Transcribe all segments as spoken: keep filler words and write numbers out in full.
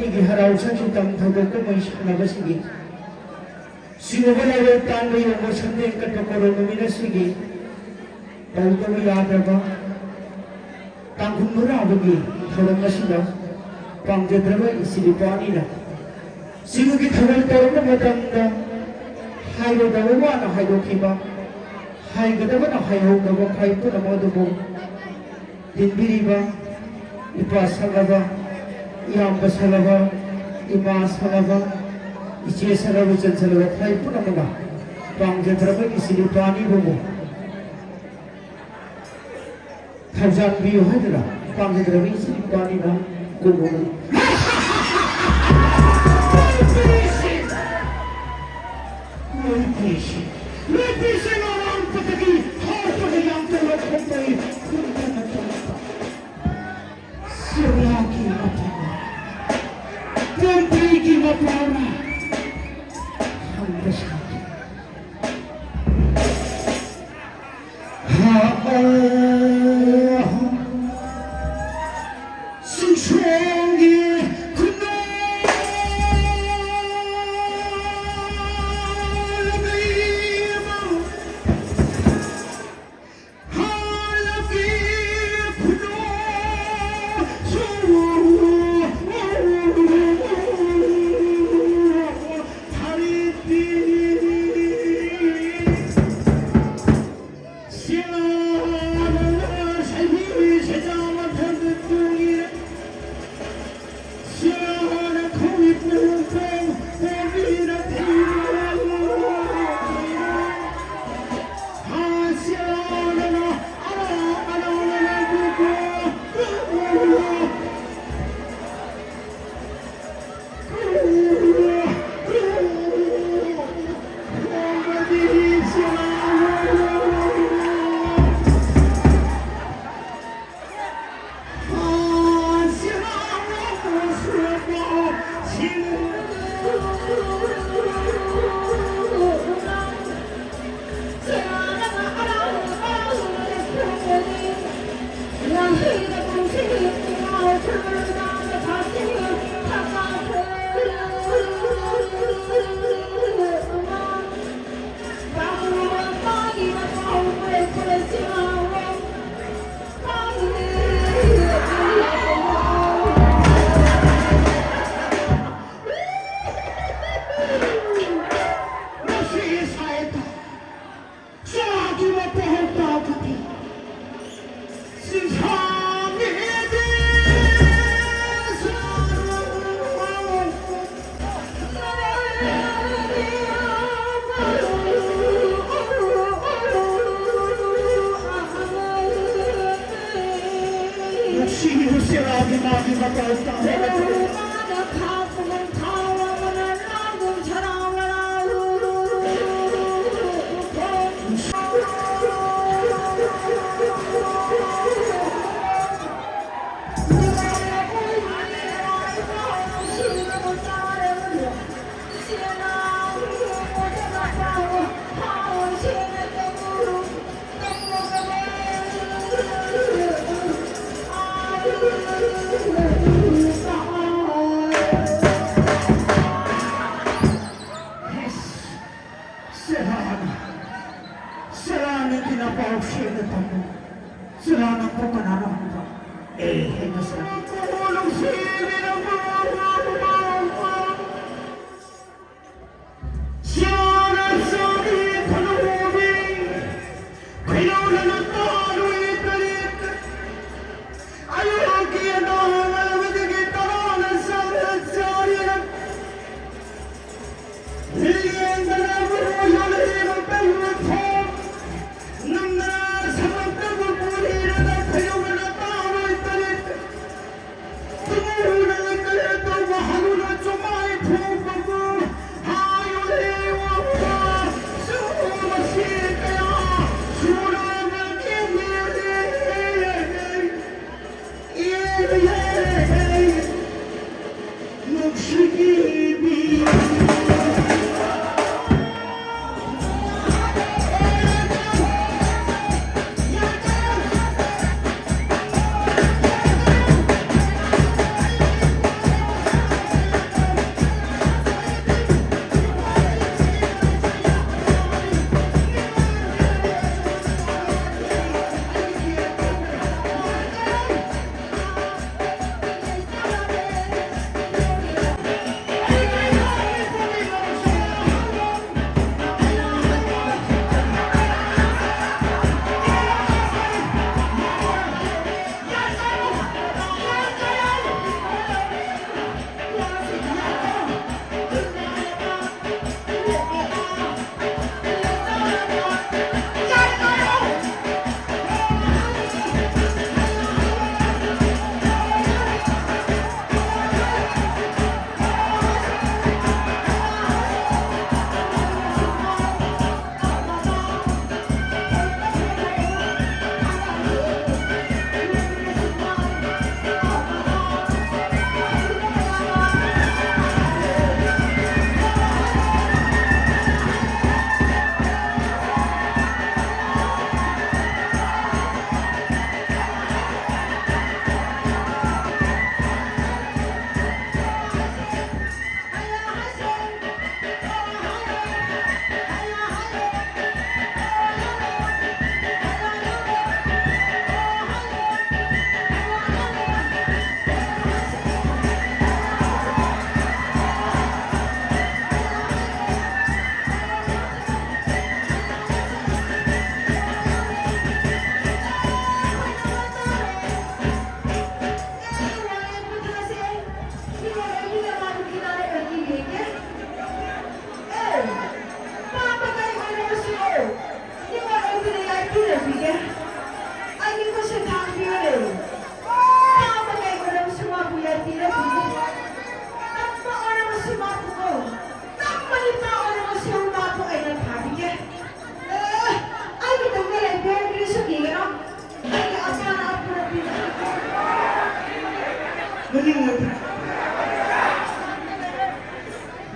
ꯃꯅꯤꯒꯤ ꯍꯔꯥꯎ ꯁꯛꯁꯤ ꯇꯝ ꯊꯧꯗꯣꯛꯄ ꯃꯩꯁꯥꯟꯅꯕꯁꯤꯡꯒꯤ ꯁꯤꯒꯨꯝꯕ ꯂꯥꯏꯔꯩ ꯇꯥꯟꯕ ꯌꯣꯟꯕ ꯁꯟꯗꯦꯡ ꯀꯠꯄ ꯀꯣꯔꯣ ꯅꯨꯃꯤꯠ ꯑꯁꯤꯒꯤ ꯇꯧꯗꯕ ꯌꯥꯗ꯭ꯔꯕ ꯇꯥꯡꯈꯨꯜ ꯃꯨꯔꯥꯕꯒꯤ ꯊꯧꯔꯝ ꯑꯁꯤꯗ ꯄꯥꯝꯖꯗ꯭ꯔꯕ ꯏꯆꯤꯜ ꯏꯄꯥꯅꯤꯅ ꯁꯤꯒꯤ ꯊꯧꯔꯝ ꯇꯧꯔꯛꯄ ꯃꯇꯝꯗ ꯍꯥꯏꯔꯣꯏꯗꯕ ꯋꯥꯅ ꯍꯥꯏꯗꯣꯛꯈꯤꯕ, ꯍꯥꯏꯒꯗꯕꯅ ꯍꯥꯏꯍꯧꯗꯕ ꯈ꯭ꯋꯥꯏ ꯄꯨꯝꯅꯃꯛ ꯑꯗꯨꯕꯨ ꯇꯤꯟꯕꯤꯔꯤꯕ ꯏꯄꯥ ꯁꯛꯂꯕ, ꯏꯌꯥꯝꯕ ꯁꯛꯂꯕ, ꯏꯃꯥ ꯁꯛꯂꯕ, ꯏꯆꯦ ꯁꯛꯂꯕ, ꯏꯆꯟ ꯁꯛꯂꯕ ꯈ꯭ꯋꯥꯏ ꯄꯨꯝꯅꯃꯛꯅ ꯄꯥꯝꯖꯗ꯭ꯔꯕ ꯏꯆꯤꯜ ꯏꯄꯥꯅꯤꯕꯨ ꯊꯧꯖꯥꯟꯕꯤꯌꯨ ꯍꯥꯏꯗꯨꯅ ꯄꯥꯝꯖꯗ꯭ꯔꯕ ꯏꯆꯤꯜ ꯏꯄꯥꯅꯤꯅ ꯀꯣꯅꯨꯡ ꯂꯣꯏꯄꯤꯁꯤ, ꯂꯣꯏꯄꯤꯁꯤ ꯂꯣꯏꯄꯤꯁꯤ ꯂꯣꯏꯔꯝꯕꯗꯒꯤ ꯍꯧꯔꯛꯄꯗ ꯌꯥꯝ ꯇꯧꯔ ꯈꯣꯡꯕꯩ ꯈꯨꯟꯗꯅ ꯇꯧꯔꯛꯄ ꯁꯤꯔꯤꯌꯥꯒꯤ ꯃꯄꯥ, ꯄꯣꯝꯄꯩꯒꯤ ꯃꯄꯥꯅ ꯍꯪꯕ ꯁꯥꯈꯤ꯫ ꯍꯥ, ꯑꯣ, ꯁꯤꯡꯁꯣꯡꯒꯤ ꯈꯨꯅꯣ ꯂꯩꯃ꯫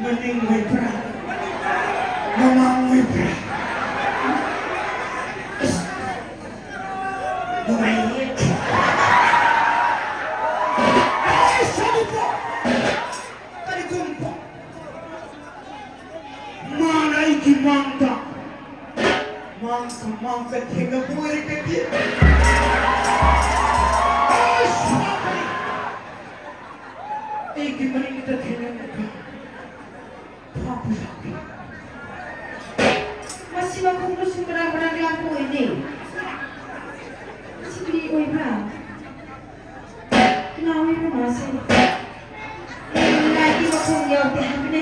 ꯃꯅꯤꯡ ꯑꯣꯏꯕ꯭ꯔꯥ? ꯃꯃꯥꯡ ꯑꯣꯏꯕ꯭ꯔꯥ? ꯑꯁ, ꯅꯨꯡꯉꯥꯏꯌꯦ꯫ ꯑꯁ, ꯑꯗꯨꯕꯨ ꯀꯔꯤꯒꯨꯝꯕ ꯃꯥꯅ ꯑꯩꯒꯤ ꯃꯥꯡꯗ, ꯃꯥꯡꯗ, ꯃꯥꯡꯗ ꯊꯦꯡꯅꯕ ꯑꯣꯏꯔꯒꯗꯤ, ꯑꯁ, ꯑꯩꯒꯤ ꯃꯅꯤꯡꯗ ꯊꯦꯡꯅꯔꯒ ꯐꯥꯕ ꯌꯥꯒꯦ꯫ ꯃꯁꯤ ꯃꯈꯣꯡꯗꯁꯨ ꯃꯔꯥꯡ ꯃꯔꯥꯡ ꯂꯥꯡꯕ ꯑꯣꯏꯗꯦ꯫ ꯃꯁꯤ ꯀꯔꯤ ꯑꯣꯏꯕ꯭ꯔꯥ? ꯀꯅꯥ ꯑꯣꯏꯕ꯭ꯔꯥ ꯃꯥꯁꯦ? ꯑꯦ, ꯂꯥꯏꯒꯤ ꯃꯈꯣꯡ ꯌꯥꯎꯗꯦ ꯍꯥꯏꯕꯅꯦ꯫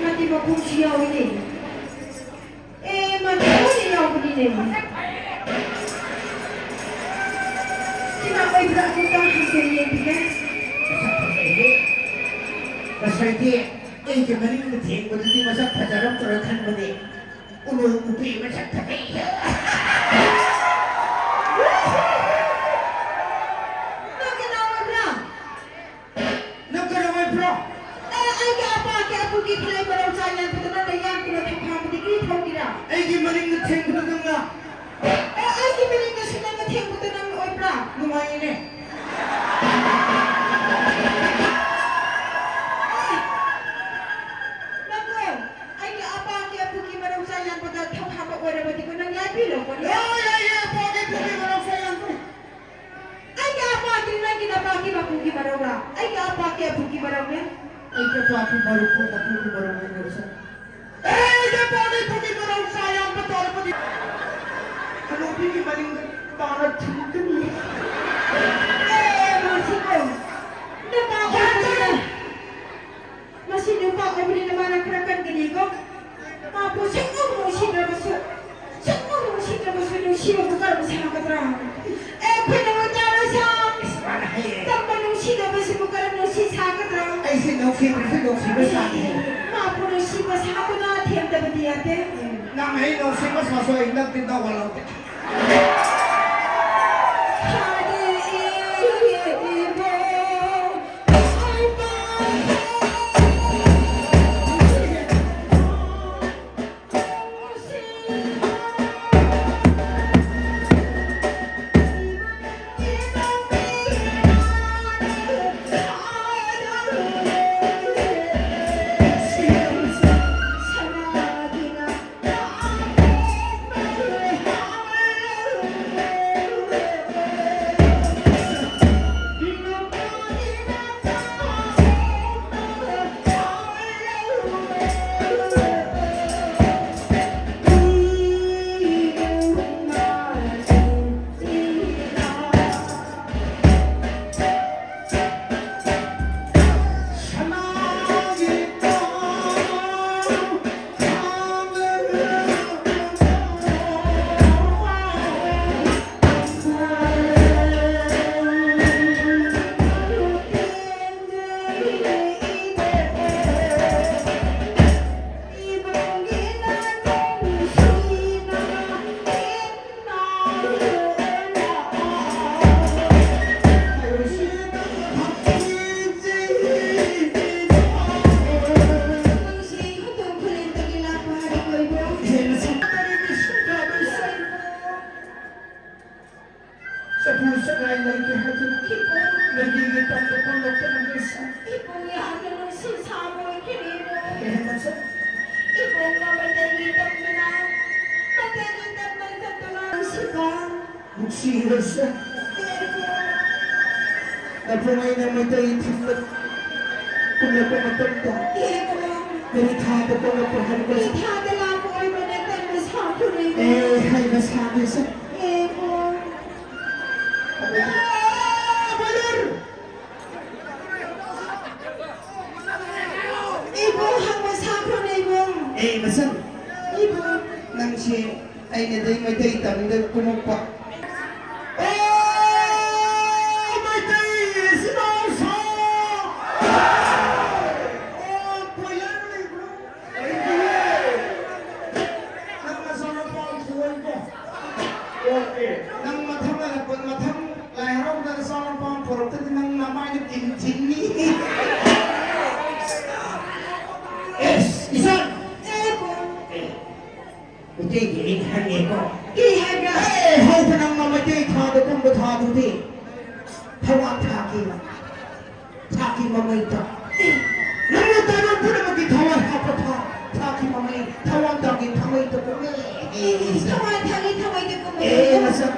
ꯃꯥꯒꯤ ꯃꯈꯣꯡꯁꯨ ꯌꯥꯎꯏꯅꯦ꯫ ꯑꯦ, ꯃꯥꯒꯤ ꯃꯈꯣꯡꯁꯨ ꯌꯥꯎꯕꯅꯤꯅꯦ꯫ ꯀꯅꯥ ꯑꯣꯏꯕ꯭ꯔꯥ? ꯑꯃꯨꯛꯇꯪ ꯍꯪꯖꯔꯤ ꯌꯦꯡꯕꯤꯒꯦ꯫ ꯉꯁꯥꯏꯗꯤ ꯑꯩꯒꯤ ꯃꯅꯤꯡꯗ ꯊꯦꯡꯕꯗꯨꯗꯤ ꯃꯁꯛ ꯐꯖꯔꯝꯗ꯭ꯔꯥ ꯈꯟꯕꯅꯦ꯫ ꯎꯂꯣꯏ ꯎꯄꯤ ꯃꯁꯛ ꯐꯖꯩ꯫ ꯅꯪ ꯀꯅꯥ ꯑꯣꯏꯕ꯭ꯔꯥ? ꯅꯪ ꯀꯅꯥ ꯑꯣꯏꯕ꯭ꯔꯣ? ꯑꯦ, ꯑꯩꯒꯤ ꯑꯄꯥꯒꯤ ꯑꯄꯨꯒꯤ ꯈꯨꯂꯩ ꯃꯔꯧ ꯆꯥ ꯌꯥꯟꯕꯗ ꯅꯪꯅ ꯌꯥꯟꯗꯨꯅ ꯊꯧꯐꯥꯕꯗꯤ ꯀꯔꯤ ꯊꯧꯒꯦꯔꯥ? ꯑꯩꯒꯤ ꯃꯅꯤꯡꯗ ꯊꯦꯡꯕꯗ ꯅꯪꯅ ꯑꯦ, ꯑꯩꯒꯤ ꯃꯅꯤꯡꯗꯁꯨ ꯅꯪꯅ ꯊꯦꯡꯕꯗ ꯅꯪ ꯑꯣꯏꯕ꯭ꯔꯥ? ꯅꯨꯡꯉꯥꯏꯌꯦꯅꯦ꯫ ꯑꯦ, ꯅꯪꯕꯨ ꯑꯩꯒꯤ ꯑꯄꯥꯒꯤ ꯑꯄꯨꯒꯤ ꯃꯔꯧ ꯆꯥ ꯌꯥꯟꯕꯗ ꯊꯧꯐꯥꯕ ꯑꯣꯏꯔꯕꯗꯤꯀꯣ ꯅꯪ ꯌꯥꯟꯕꯤꯔꯣꯀꯣ꯫ ꯌꯥꯏ, ꯌꯥꯏ, ꯌꯥꯏ, ꯑꯄꯥꯒꯤ ꯑꯄꯨꯒꯤ ꯃꯔꯧ ꯆꯥ ꯌꯥꯟꯕ꯫ ꯑꯩꯒꯤ ꯑꯄꯥꯒꯤ ꯅꯪꯒꯤ ꯅꯄꯥꯒꯤ ꯃꯄꯨꯒꯤ ꯃꯔꯧꯔꯥ? ꯑꯩꯒꯤ ꯑꯄꯥꯒꯤ ꯑꯄꯨꯒꯤ ꯃꯔꯧꯅꯦ꯫ ꯑꯩꯒꯤ ꯑꯄꯥꯒꯤ ꯃꯔꯨꯞ ꯑꯄꯨꯒꯤ ꯃꯔꯧꯅꯦ ꯅꯪꯁꯦ꯫ ꯑꯩꯒꯤ ꯑꯄꯥꯒꯤ ꯑꯄꯨꯒꯤ ꯃꯔꯧ ꯆꯥ ꯌꯥꯟꯕ ꯇꯧꯔꯕꯗꯤ ꯍꯅꯨꯕꯤꯒꯤ ꯃꯅꯤꯡꯗ ꯇꯥꯔ ꯊꯤꯟꯒꯅꯤ꯫ ꯑꯦ, ꯃꯁꯤꯀꯣ, ꯅꯄꯥ ꯑꯣꯏꯕꯅꯤꯅ ꯃꯁꯤ ꯅꯨꯄꯥ ꯑꯣꯏꯕꯅꯤꯅ ꯃꯥꯅ ꯈꯔ ꯀꯟꯒꯅꯤꯀꯣ꯫ ꯃꯥꯕꯨ ꯁꯨꯛꯅꯨꯡ ꯅꯨꯡꯁꯤꯗ꯭ꯔꯕꯁꯨ, ꯁꯨꯛꯅꯨꯡ ꯅꯨꯡꯁꯤꯗ꯭ꯔꯕꯁꯨ ꯅꯨꯡꯁꯤꯕꯕꯨ ꯀꯔꯝ ꯁꯥꯒꯗ꯭ꯔꯥ? ꯑꯦ, ꯑꯩꯈꯣꯏꯅ ꯑꯣꯏꯇꯥꯔꯁꯥꯡ꯫ ꯃꯥꯅ ꯍꯥꯏꯌꯦ꯫ ꯇꯝꯕ ꯅꯨꯡꯁꯤꯗꯕꯁꯤꯕꯨ ꯀꯔꯝ ꯅꯨꯡꯁꯤ ꯁꯥꯒꯗ꯭ꯔꯥ? ꯑꯩꯁꯦ ꯅꯨꯡꯁꯤꯕꯁꯨ ꯅꯨꯡꯁꯤꯕ ꯁꯥꯒꯦ꯫ ꯃꯥꯕꯨ ꯅꯨꯡꯁꯤꯕ ꯁꯥꯗꯨꯅ ꯊꯦꯝꯗꯕꯗꯤ ꯌꯥꯗꯦ꯫ ꯅꯪ ꯑꯩ ꯅꯨꯡꯁꯤꯕ ꯁꯥꯁꯨ ꯑꯩ ꯅꯪꯗꯤ ꯅꯧꯍꯜꯂꯛꯇꯦ꯫ ꯍꯥꯏꯗꯤ ꯏꯕꯣ꯫ ꯁꯤꯔꯁꯨ ꯅꯕꯨꯡ ꯑꯩꯅ ꯃꯩꯇꯩ ꯊꯤꯕ ꯀꯨꯝꯂꯛꯄ ꯃꯇꯝꯗ ꯀꯔꯤ ꯊꯥꯗ ꯀꯨꯝꯂꯛꯄ ꯍꯥꯏꯕꯁꯤ ꯀꯔꯤ ꯊꯥꯗ ꯂꯥꯛꯄ ꯑꯣꯏꯕꯅ ꯀꯟꯅ ꯁꯥꯎꯈ꯭ꯔꯦ꯫ ꯑꯦ, ꯍꯥꯏꯕ ꯁꯥꯒꯦꯁꯦ꯫ ꯑꯦ, ꯀꯣ꯫ ꯑꯦ, ꯕ꯭ꯔꯗꯔ! ꯏꯕꯨꯡ ꯍꯪꯕ ꯁꯥꯈ꯭ꯔꯣꯅꯦ, ꯏꯕꯨꯡ꯫ ꯑꯦ, ꯃꯁꯟ꯫ ꯏꯕꯨꯡ꯫ ꯅꯪꯁꯦ ꯑꯩꯅꯗꯤ ꯃꯩꯇꯩ ꯇꯝꯗ ꯀꯨꯝꯃꯛꯄ꯫ ꯑꯣ, ꯃꯩꯇꯩ ꯏꯆꯤꯟ ꯏꯅꯥꯎꯁꯨ! ꯑꯣ, ꯀꯣꯏꯂꯔ ꯂꯩꯕ꯭ꯔꯣ? ꯅꯪ ꯅꯆꯥꯅꯨꯄꯥ ꯑꯃ ꯄꯣꯛꯑꯣꯏꯀꯣ? ꯅꯪ ꯃꯊꯪ ꯍꯜꯂꯛꯄ, ꯃꯊꯪ ꯂꯥꯏ ꯍꯔꯥꯎꯕꯗ ꯅꯆꯥꯅꯨꯄꯥ ꯑꯃ ꯄꯣꯔꯛꯇꯗꯤ ꯅꯪ ꯅꯃꯥꯏꯗ ꯀꯤꯟ ꯊꯤꯟꯅꯤ꯫ ꯑꯦꯁ, ꯏꯆꯟ! ꯑꯦ, ꯏꯆꯦꯒꯤ ꯑꯩ ꯍꯪꯉꯦꯀꯣ꯫ ꯀꯔꯤ ꯍꯥꯏꯕ꯭ꯔꯥ? ꯑꯦ, ꯍꯧꯕ ꯅꯪꯅ ꯃꯩꯇꯩ ꯊꯥꯗ ꯀꯨꯝꯕ ꯊꯥꯗꯨꯗꯤ ꯊꯋꯥꯟ ꯊꯥꯒꯤ ꯊꯥꯒꯤ ꯃꯃꯩꯗ꯫ ꯅꯪꯅ ꯇꯥꯏꯕꯪ ꯄꯨꯝꯅꯃꯛꯀꯤ ꯊꯋꯥꯏ ꯍꯥꯞꯄ ꯊꯥ, ꯊꯥꯒꯤ ꯃꯃꯩ, ꯊꯋꯥꯟ ꯊꯥꯒꯤ ꯊꯥꯃꯩꯗ ꯀꯨꯝꯃꯦ꯫ ꯊꯋꯥꯟ ꯊꯥꯒꯤ ꯊꯥꯃꯩꯗ ꯀꯨꯝꯃꯦ꯫ ꯑꯦ, ꯃꯆꯥ꯫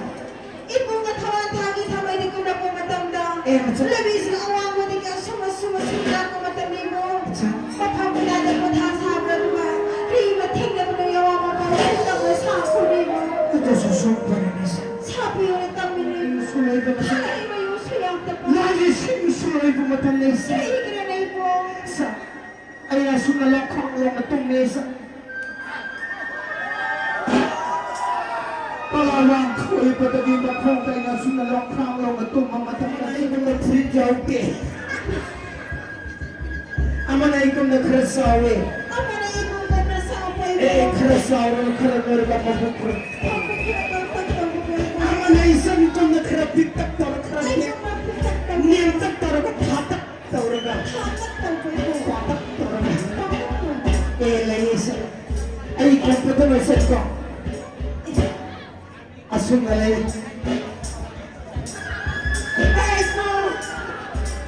ꯏꯄꯨꯒ ꯊꯋꯥꯟ ꯊꯥꯒꯤ ꯊꯥꯃꯩꯗ ꯀꯨꯝꯂꯛꯄ ꯃꯇꯝꯗ ꯑꯦ, ꯃꯆꯥ꯫ ꯂꯝꯕꯤꯁꯤꯡ ꯑꯋꯥꯡꯕꯗꯒꯤ ꯑꯁꯨꯝ ꯑꯁꯨꯝ ꯑꯁꯨꯝ ꯂꯥꯛꯄ ꯃꯇꯝꯗ ꯏꯕꯨꯡ ꯃꯆꯥ꯫ ꯃꯐꯝ ꯀꯗꯥꯏꯗ ꯄꯣꯊꯥ ꯁꯥꯕ꯭ꯔꯥ ꯑꯗꯨꯒ ꯀꯔꯤ ꯃꯊꯦꯡꯅꯕꯅꯣ ꯌꯥꯋꯥ ꯃꯄꯥ ꯂꯣꯏꯅ ꯇꯧꯔ ꯁꯥꯈꯣꯅꯦ ꯏꯕꯨꯡ꯫ ꯑꯗꯨꯁꯨ ꯁꯣꯛꯄꯅꯤꯅꯦ꯫ ꯁꯥꯕꯤꯌꯨꯅ ꯇꯝꯃꯤꯅꯦ꯫ ꯁꯨ ꯂꯩꯕ ꯃꯇꯝ꯫ ꯁꯥꯔꯤꯕ ꯌꯨꯝꯁꯨ ꯌꯥꯝ ꯇꯞꯄ꯫ ꯂꯥꯏꯒꯤ ꯁꯤꯡꯁꯨ ꯂꯩꯕ ꯃꯇꯝ ꯂꯩꯁꯦ꯫ ꯀꯔꯤꯒꯤꯔ ꯂꯩꯕꯣ? ꯁꯥ-, ꯑꯩꯅ ꯑꯁꯨꯝꯅ ꯂꯣꯛꯈ꯭ꯔꯥꯡ ꯂꯣꯡꯅ ꯇꯨꯝꯃꯦ ꯁꯥ-, ꯄꯂꯥ ꯋꯥꯡ ꯈꯣꯏꯕꯗꯒꯤ ꯃꯈꯣꯡꯗ ꯑꯩꯅ ꯑꯁꯨꯝꯅ ꯂꯣꯛꯈ꯭ꯔꯥꯡ ꯂꯣꯡꯅ ꯇꯨꯝꯕ ꯃꯇꯝꯗ ꯑꯩꯉꯣꯟꯗ ꯐꯨꯔꯤꯠ ꯌꯥꯎꯗꯦ꯫ ꯑꯃꯅ ꯑꯩꯒꯨꯝꯅ ꯈꯔ ꯆꯥꯎꯋꯦ꯫ ꯑꯃꯅ ꯑꯩꯒꯨꯝꯅ ꯈꯔ ꯆꯥꯎꯕ ꯑꯦ, ꯏꯕꯨꯡ꯫ ꯈꯔ ꯆꯥꯎꯔꯒ ꯈꯔ ꯅꯣꯏꯔꯒ ꯃꯕꯨꯛ ꯈꯔ ꯃꯕꯨꯛ ꯈꯔ ꯀꯪꯇꯛ ꯇꯧꯕ ꯏꯕꯨꯡ꯫ ꯑꯃꯅ ꯏꯆꯟꯒꯨꯝꯅ ꯈꯔ ꯄꯤꯛꯇꯛ ꯇꯧꯔꯒ ꯈꯔ ꯅꯦꯝ-, ꯑꯩꯒꯨꯝꯅ ꯄꯤꯛꯇꯛ ꯇꯧꯕ꯫ ꯅꯦꯝꯇꯛ ꯇꯧꯔꯒ ꯊꯥꯇꯛ ꯇꯧꯔꯒ꯫ ꯊꯥꯇꯛ ꯇꯧꯕ ꯏꯕꯨꯡ꯫ ꯊꯥꯇꯛ ꯇꯧꯔꯒ꯫ ꯊꯥꯇꯛ ꯇꯧꯕ꯫ ꯑꯦ, ꯂꯩꯌꯦ ꯏꯆꯟ꯫ ꯑꯩ ꯀꯝꯄ꯭ꯌꯨꯇꯔ ꯂꯣꯏꯁꯟꯀꯣ꯫ ꯏꯆꯟ꯫ ꯑꯁꯨꯝꯅ ꯂꯩ꯫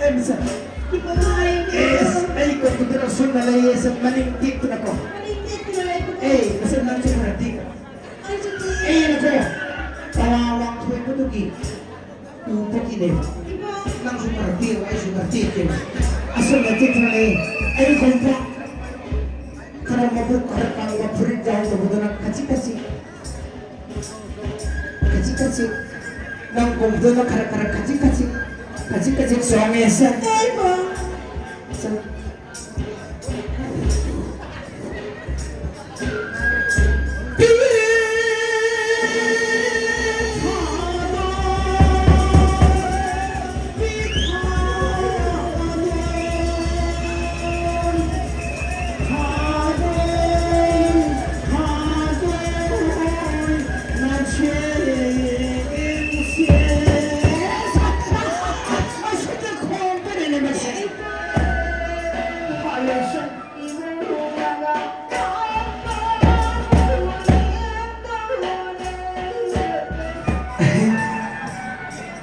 ꯑꯦ, ꯃꯁꯥ꯫ ꯑꯦꯁ, ꯑꯩ ꯀꯣꯝꯄ꯭ꯌꯨꯇꯔ ꯑꯁꯨꯝꯅ ꯂꯩꯌꯦ, ꯁꯦ, ꯃꯅꯤꯡ ꯇꯦꯛꯇꯅꯀꯣ꯫ ꯃꯅꯤꯡ ꯇꯦꯛꯇꯅ ꯂꯩꯕꯗꯣ꯫ ꯑꯦ, ꯃꯁꯥ, ꯅꯪꯁꯨ ꯈꯔ ꯇꯦꯛ-꯫ ꯑꯩꯁꯨ ꯇꯦꯛ-꯫ ꯑꯦ, ꯅꯈꯣ꯫ ꯇꯔꯥ ꯋꯥꯡꯊꯣꯏꯕ ꯎꯕꯒꯤꯅꯦꯕ꯫ ꯅꯪꯁꯨ ꯈꯔ ꯄꯤꯌꯨ, ꯑꯩꯁꯨ ꯈꯔ ꯄꯤꯒꯦꯕ꯫ ꯑꯁꯨꯝꯅ ꯆꯤꯛꯊꯔꯛꯑꯦ꯫ ꯑꯩꯒꯨꯝꯕ ꯈꯔ ꯃꯕꯨꯛ ꯈꯔ ꯀꯪꯕ ꯐꯨꯔꯤꯠ ꯌꯥꯎꯗꯕꯗꯨꯅ ꯈꯖꯤꯛ ꯈꯖꯤꯛ, ꯈꯖꯤꯛ ꯈꯖꯤꯛ, ꯅꯪꯒꯨꯝꯕꯗꯨꯅ ꯈꯔ ꯈꯔ ꯈꯖꯤꯛ ꯈꯖꯤꯛ, ꯈꯖꯤꯛ ꯈꯖꯤꯛ ꯆꯣꯡꯉꯦ꯫ ꯁꯦ, ꯁꯦ꯫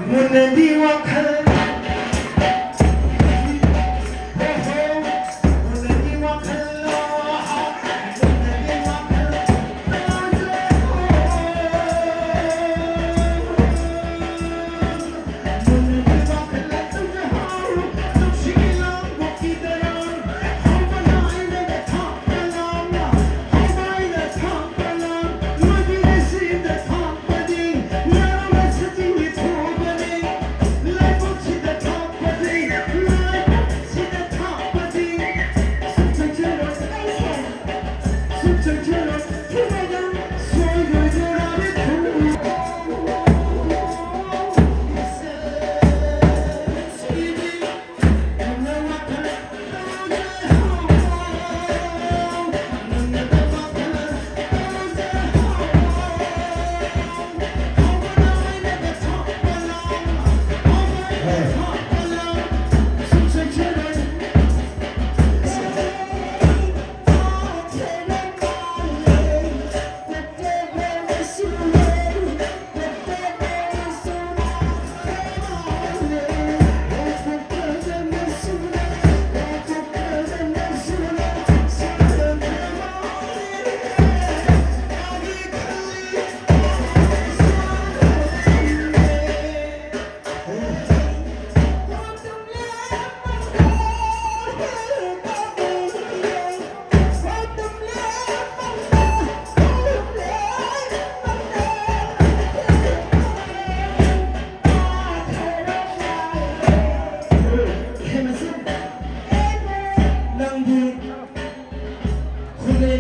ꯃꯨꯟꯅꯗꯤ ꯋꯥꯈꯜ꯫ ꯍꯣ ꯍꯣ꯫ ꯃꯨꯟꯅꯗꯤ ꯋꯥꯈꯜ꯫ ꯃꯨꯟꯅꯗꯤ ꯋꯥꯈꯜ꯫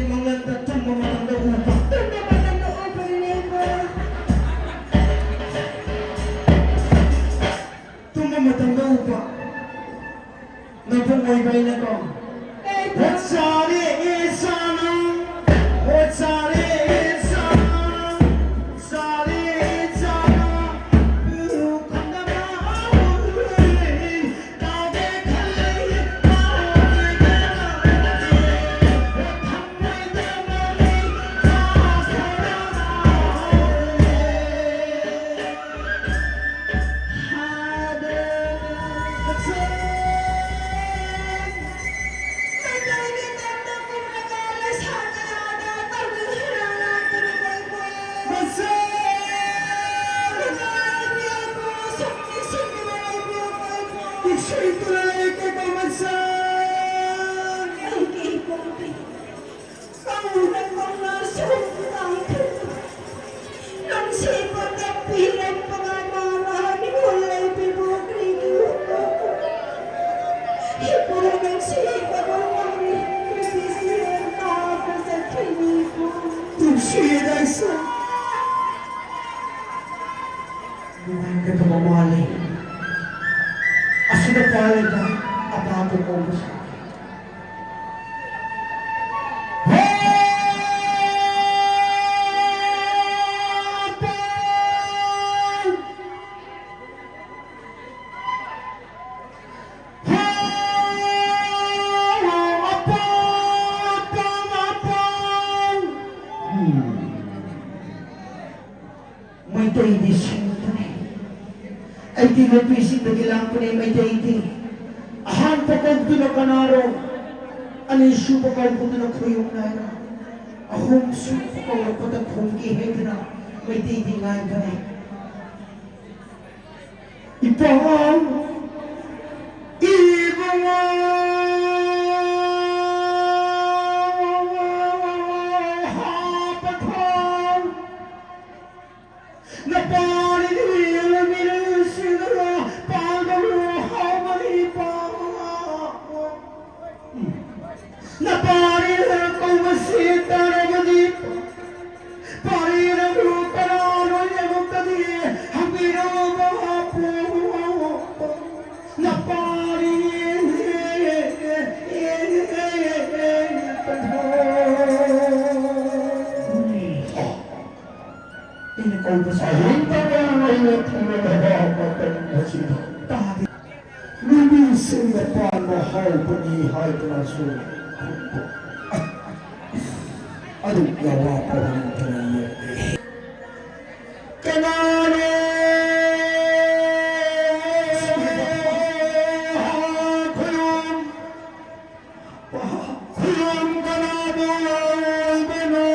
ꯃꯪꯂꯥꯟꯗ ꯇꯨꯝꯕ ꯃꯇꯝꯗ ꯎꯕ꯫ ꯇꯨꯝꯕ ꯃꯇꯝꯗ ꯎꯕꯅꯤꯅꯦ ꯏꯕꯣ꯫ ꯇꯨꯝꯕ ꯃꯇꯝꯗ ꯎꯕ꯫ ꯅꯕꯨꯡ ꯑꯣꯏꯕ ꯑꯩꯅꯀꯣ꯫ ꯑꯣ ꯆꯥꯔꯦ ꯆꯥꯅ, ꯑꯣ ꯆꯥꯔꯦ ꯆꯥꯅ, ꯆꯥꯔꯦ ꯆꯥꯅ, ꯎ ꯈꯟꯗꯕ ꯎꯔꯦ꯫ ꯑꯩꯒꯤ ꯏꯄꯨꯡ ꯀꯧꯅ ꯀꯧꯅ ꯁꯨꯝ ꯇꯥꯡꯈ꯭ꯔꯦ꯫ ꯅꯨꯡꯁꯤꯕ ꯇꯝꯕꯤꯔꯝꯕꯒ ꯃꯥꯅ ꯃꯤꯉꯣꯟ ꯂꯩꯕꯤꯕꯨ ꯀꯔꯤꯒꯤ ꯍꯨꯟꯗꯣꯛꯄ? ꯏꯄꯨ ꯅꯨꯡꯁꯤꯕꯕꯨ ꯀꯧꯔꯤ, ꯅꯨꯄꯤꯁꯤ ꯍꯦꯟꯅ ꯐꯖꯈꯤꯅꯤꯀꯣ꯫ ꯅꯨꯡꯁꯤꯌꯦꯗ ꯑꯩꯁꯨ꯫ ꯅꯨꯡꯉꯥꯏꯒꯗꯕ ꯃꯥꯜꯂꯤ꯫ ꯑꯁꯤꯗ ꯄꯥꯜꯂꯤꯕ ꯑꯄꯥꯕ ꯀꯧꯕꯁꯦ꯫ ꯍꯣ! ꯑꯄꯥ! ꯍꯣ! ꯑꯄꯥ! ꯑꯄꯥ! ꯑꯄꯥ! ꯎꯝ꯫ ꯃꯩꯇꯩꯗꯤ ꯁꯤꯡꯕꯅꯤ꯫ ꯑꯩꯗꯤ ꯅꯨꯄꯤꯁꯤꯡꯗꯒꯤ ꯂꯥꯛꯄꯅꯤ ꯃꯩꯇꯩꯗꯤ꯫ ꯑꯍꯥꯟꯕ ꯀꯧꯕꯗꯨꯅ ꯀꯅꯥꯔꯣ? ꯑꯅꯤꯁꯨꯕ ꯀꯧꯕꯗꯨꯅ ꯈꯣꯌꯨꯝ ꯅꯥꯏꯔꯣ? ꯑꯍꯨꯝꯁꯨꯕ ꯀꯧꯔꯛꯄꯗ ꯈꯨꯝꯒꯦ ꯍꯥꯏꯗꯨꯅ ꯃꯩꯇꯩꯗꯤ ꯉꯥꯏꯕꯅꯤ꯫ ꯏꯄꯥꯎ ꯏꯕꯨꯡꯉꯣ ꯍꯥꯞꯄꯊꯣꯡ ꯅꯄꯥꯔꯤꯅ ꯃꯤꯅꯨꯡꯁꯤꯗꯅ ꯄꯥꯡꯒꯜ ꯍꯥꯎꯕꯅꯤ ꯄꯥꯡꯒꯜ꯫ ꯅꯄꯥꯔꯤꯅ ꯀꯧꯕ ꯇꯧꯕꯁꯦ ꯑꯍꯤꯡ ꯇꯧꯕ ꯑꯩꯅ ꯊꯤꯡꯂꯕ ꯃꯇꯝ ꯑꯁꯤꯗ ꯇꯥꯗꯦ꯫ ꯂꯝꯕꯤꯁꯤꯡꯗ ꯄꯥꯟꯕ ꯍꯧꯕꯅꯤ ꯍꯥꯏꯗꯨꯅꯁꯨ ꯈꯨꯝꯕ꯫ ꯑꯗꯨ ꯌꯥꯋꯥ ꯄꯥꯎꯍꯟꯗꯅ ꯌꯦꯡꯂꯤ꯫ ꯀꯅꯥꯅꯣ? ꯈꯨꯔꯨꯝ꯫ ꯈꯨꯔꯨꯝ ꯀꯅꯥꯕꯨ ꯑꯣꯏꯕꯅꯣ?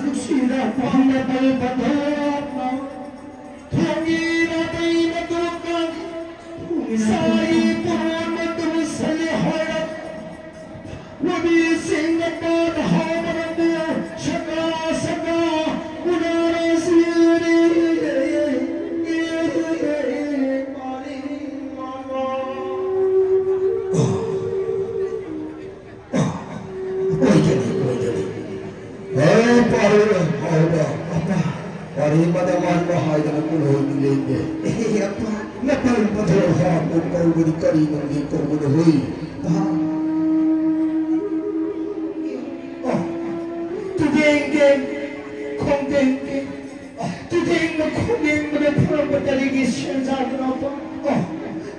ꯅꯨꯡꯁꯤꯔꯕ ꯃꯇꯝ ꯄꯊꯥꯞꯅ ꯊꯣꯡꯒꯤ ꯅꯥꯇꯩ ꯃꯇꯨꯡꯗ ꯁꯥꯔꯤ ꯄꯣꯔꯣꯟ ꯃꯇꯨꯡ ꯁꯜꯂꯤ ꯍꯥꯏꯔꯛ ꯂꯝꯕꯤꯁꯤꯡꯗ ꯄꯥꯟ ꯍꯧꯕꯅꯕꯨ ꯁꯒꯥ ꯁꯒꯥ ꯎꯅꯔꯁꯤꯔꯤ꯫ ꯑꯣꯏꯒꯅꯤ, ꯑꯣꯏꯒꯅꯤ꯫ ꯍꯦ, ꯄꯥꯔꯤ ꯍꯥꯎꯕ, ꯑꯄꯥ, ꯄꯥꯔꯤ ꯃꯗ ꯃꯥꯟꯕ ꯍꯥꯏꯗꯅ ꯀꯨꯂꯣꯏꯒꯤ ꯂꯦꯡꯗꯦ꯫ ꯑꯦꯍꯦ, ꯑꯄꯥ, ꯅꯄꯥꯏ ꯄꯊꯣꯛ ꯍꯥꯞꯄ ꯀꯧꯕꯗꯤ ꯀꯔꯤ ꯅꯪꯒꯤ ꯀꯧꯕꯗ ꯍꯨꯏ? ꯑꯍꯥ꯫ ꯑ, ꯇꯨꯗꯦꯡꯒꯦ, ꯈꯣꯡꯗꯦꯡꯒꯦ, ꯑ, ꯇꯨꯗꯦꯡꯅ ꯈꯣꯡꯗꯦꯡꯕꯗ ꯐꯨꯔꯛꯄ ꯀꯔꯤꯒꯤ ꯁꯦꯟꯖꯥꯗꯨꯅꯣ? ꯑ,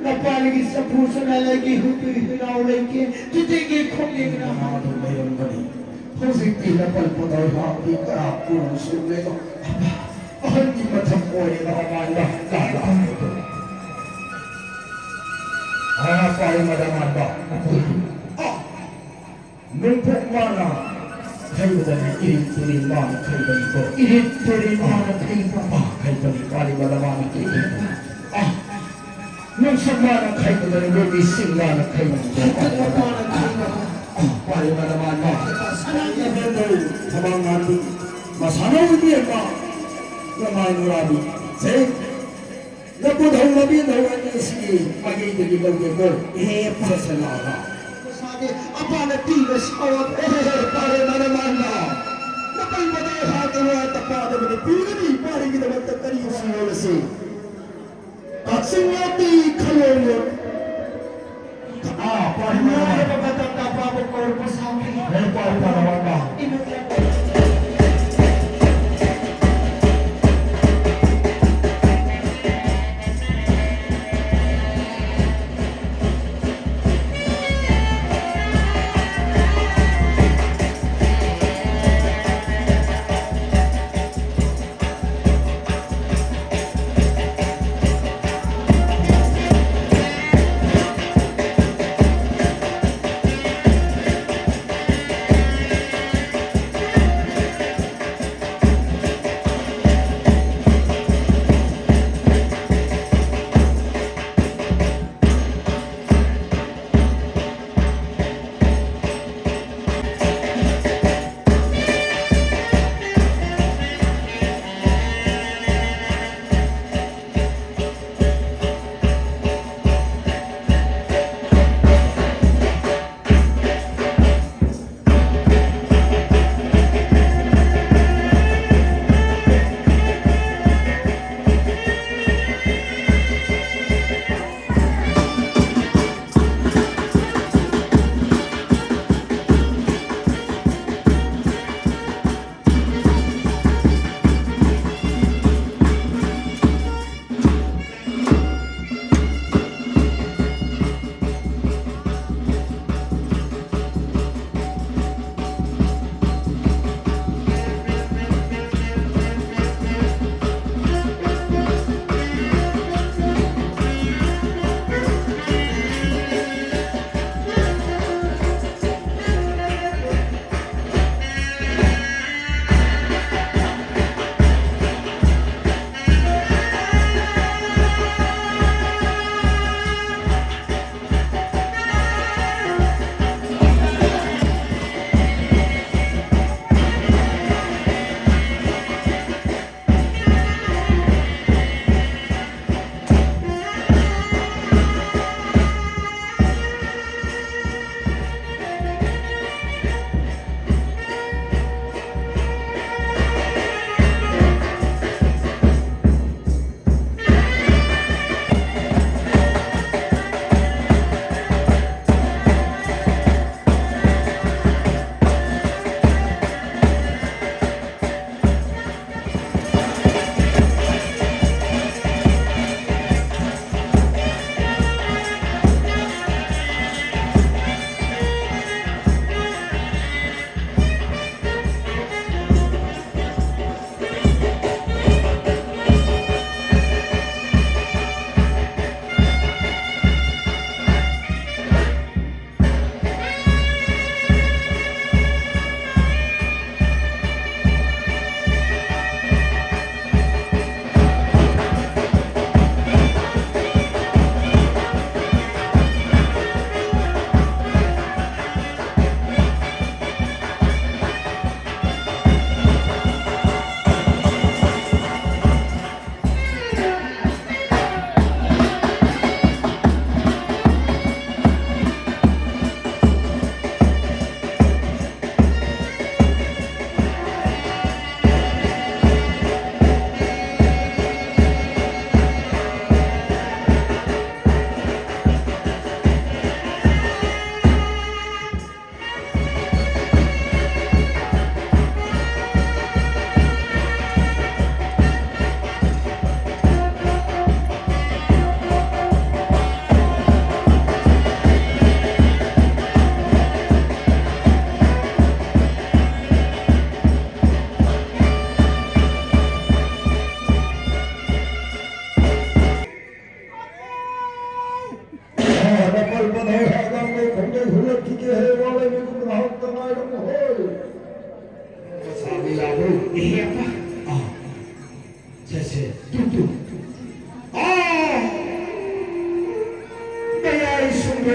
ꯅꯄꯥꯗꯒꯤ ꯆꯐꯨ ꯆꯅꯥꯏ ꯂꯩꯒꯦ, ꯍꯨꯏ ꯍꯨꯏꯅꯥꯎ ꯂꯩꯒꯦ, ꯇꯨꯗꯦꯡꯒꯦ ꯈꯣꯡꯗꯦꯡꯅ ꯍꯥ ꯑꯗꯨꯝ ꯂꯩꯔꯝꯒꯅꯤ꯫ ꯍꯧꯖꯤꯛꯇꯤ ꯅꯄꯜ ꯄꯣꯗꯧ ꯍꯥꯞꯄꯤ ꯀꯔꯥ ꯀꯨꯔꯨ ꯁꯨꯔꯦꯗꯣ꯫ ꯑꯍꯜꯒꯤ ꯃꯊꯛ ꯑꯣꯏꯔꯦ ꯅꯃꯥꯏꯅ ꯂꯥꯛꯂꯥꯛꯂꯦꯗꯣ꯫ ꯑꯥ, ꯄꯥꯏ ꯃꯗ ꯃꯥꯟꯕ꯫ ꯑꯥ, ꯅꯣꯡꯄꯣꯛ ꯃꯥꯅ ꯈꯩꯕꯗꯅꯤ ꯏꯔꯤꯠ ꯇꯨꯔꯤ ꯃꯥꯅ ꯈꯩꯕꯅꯤꯀꯣ꯫ ꯏꯔꯤꯠ ꯇꯨꯔꯤ ꯃꯥꯅ ꯈꯩꯕ꯫ ꯑꯥ, ꯈꯩꯕꯅꯤ ꯄꯥꯏ ꯃꯗ ꯃꯥꯅ ꯈꯩꯕ꯫ ꯑꯥ, ꯅꯨꯡꯁꯤꯠ ꯃꯥꯅ ꯈꯩꯕꯗꯅꯤ ꯂꯣꯏꯕꯤ ꯁꯤꯡ ꯃꯥꯅ ꯈꯩꯕꯅꯤ꯫ ꯈꯩꯕꯅꯤ ꯃꯥꯅ ꯈꯩꯕ꯫ ꯑꯥ, ꯄꯥꯏ ꯃꯗ ꯃꯥꯟꯕ꯫ ꯁꯅꯥ ꯏꯕꯦꯟꯗꯧ ꯊꯕꯛ ꯉꯥꯟꯕꯤ꯫ ꯃꯁꯥꯅ ꯏꯕꯦꯝꯃ ꯅꯃꯥꯏ ꯅꯨꯔꯥꯕꯤ꯫ ꯁꯦ꯫ ꯅꯄꯨꯗꯧ ꯅꯕꯦꯟꯗꯧ ꯑꯅꯤ ꯑꯁꯤꯒꯤ ꯃꯥꯏꯀꯩꯗꯒꯤ ꯂꯧꯒꯦꯀꯣ꯫ ꯑꯦ, ꯄꯥꯁ ꯂꯥꯛꯑꯒ꯫ ꯃꯁꯥꯒꯤ ꯑꯄꯥꯅ ꯄꯤꯕ ꯁꯥꯎꯔꯛ-, ꯑꯦ, ꯄꯥꯔꯦ ꯃꯥꯅ ꯃꯥꯅ꯫ ꯅꯄꯩ ꯃꯗꯩ ꯍꯥꯠꯇꯅ ꯇꯄꯥꯗꯕꯅꯤ ꯄꯤꯒꯅꯤ ꯄꯥꯔꯤꯒꯤꯗꯃꯛꯇ ꯀꯔꯤ ꯁꯤꯔꯣꯜ ꯑꯁꯤ? ꯀꯛꯆꯤꯡ ꯂꯣꯠꯇꯤ ꯈꯂꯣꯡ ꯂꯣꯠ꯫ ꯑꯥ, ꯄꯥꯔꯤ ꯃꯥꯅ ꯃꯥꯅ꯫ ꯃꯇꯝꯗ ꯑꯄꯥꯕꯨ ꯀꯧꯔꯛꯄ ꯁꯥꯎꯈꯤ꯫ ꯑꯦ, ꯄꯥꯔꯤ ꯃꯥꯅ ꯃꯥꯅ꯫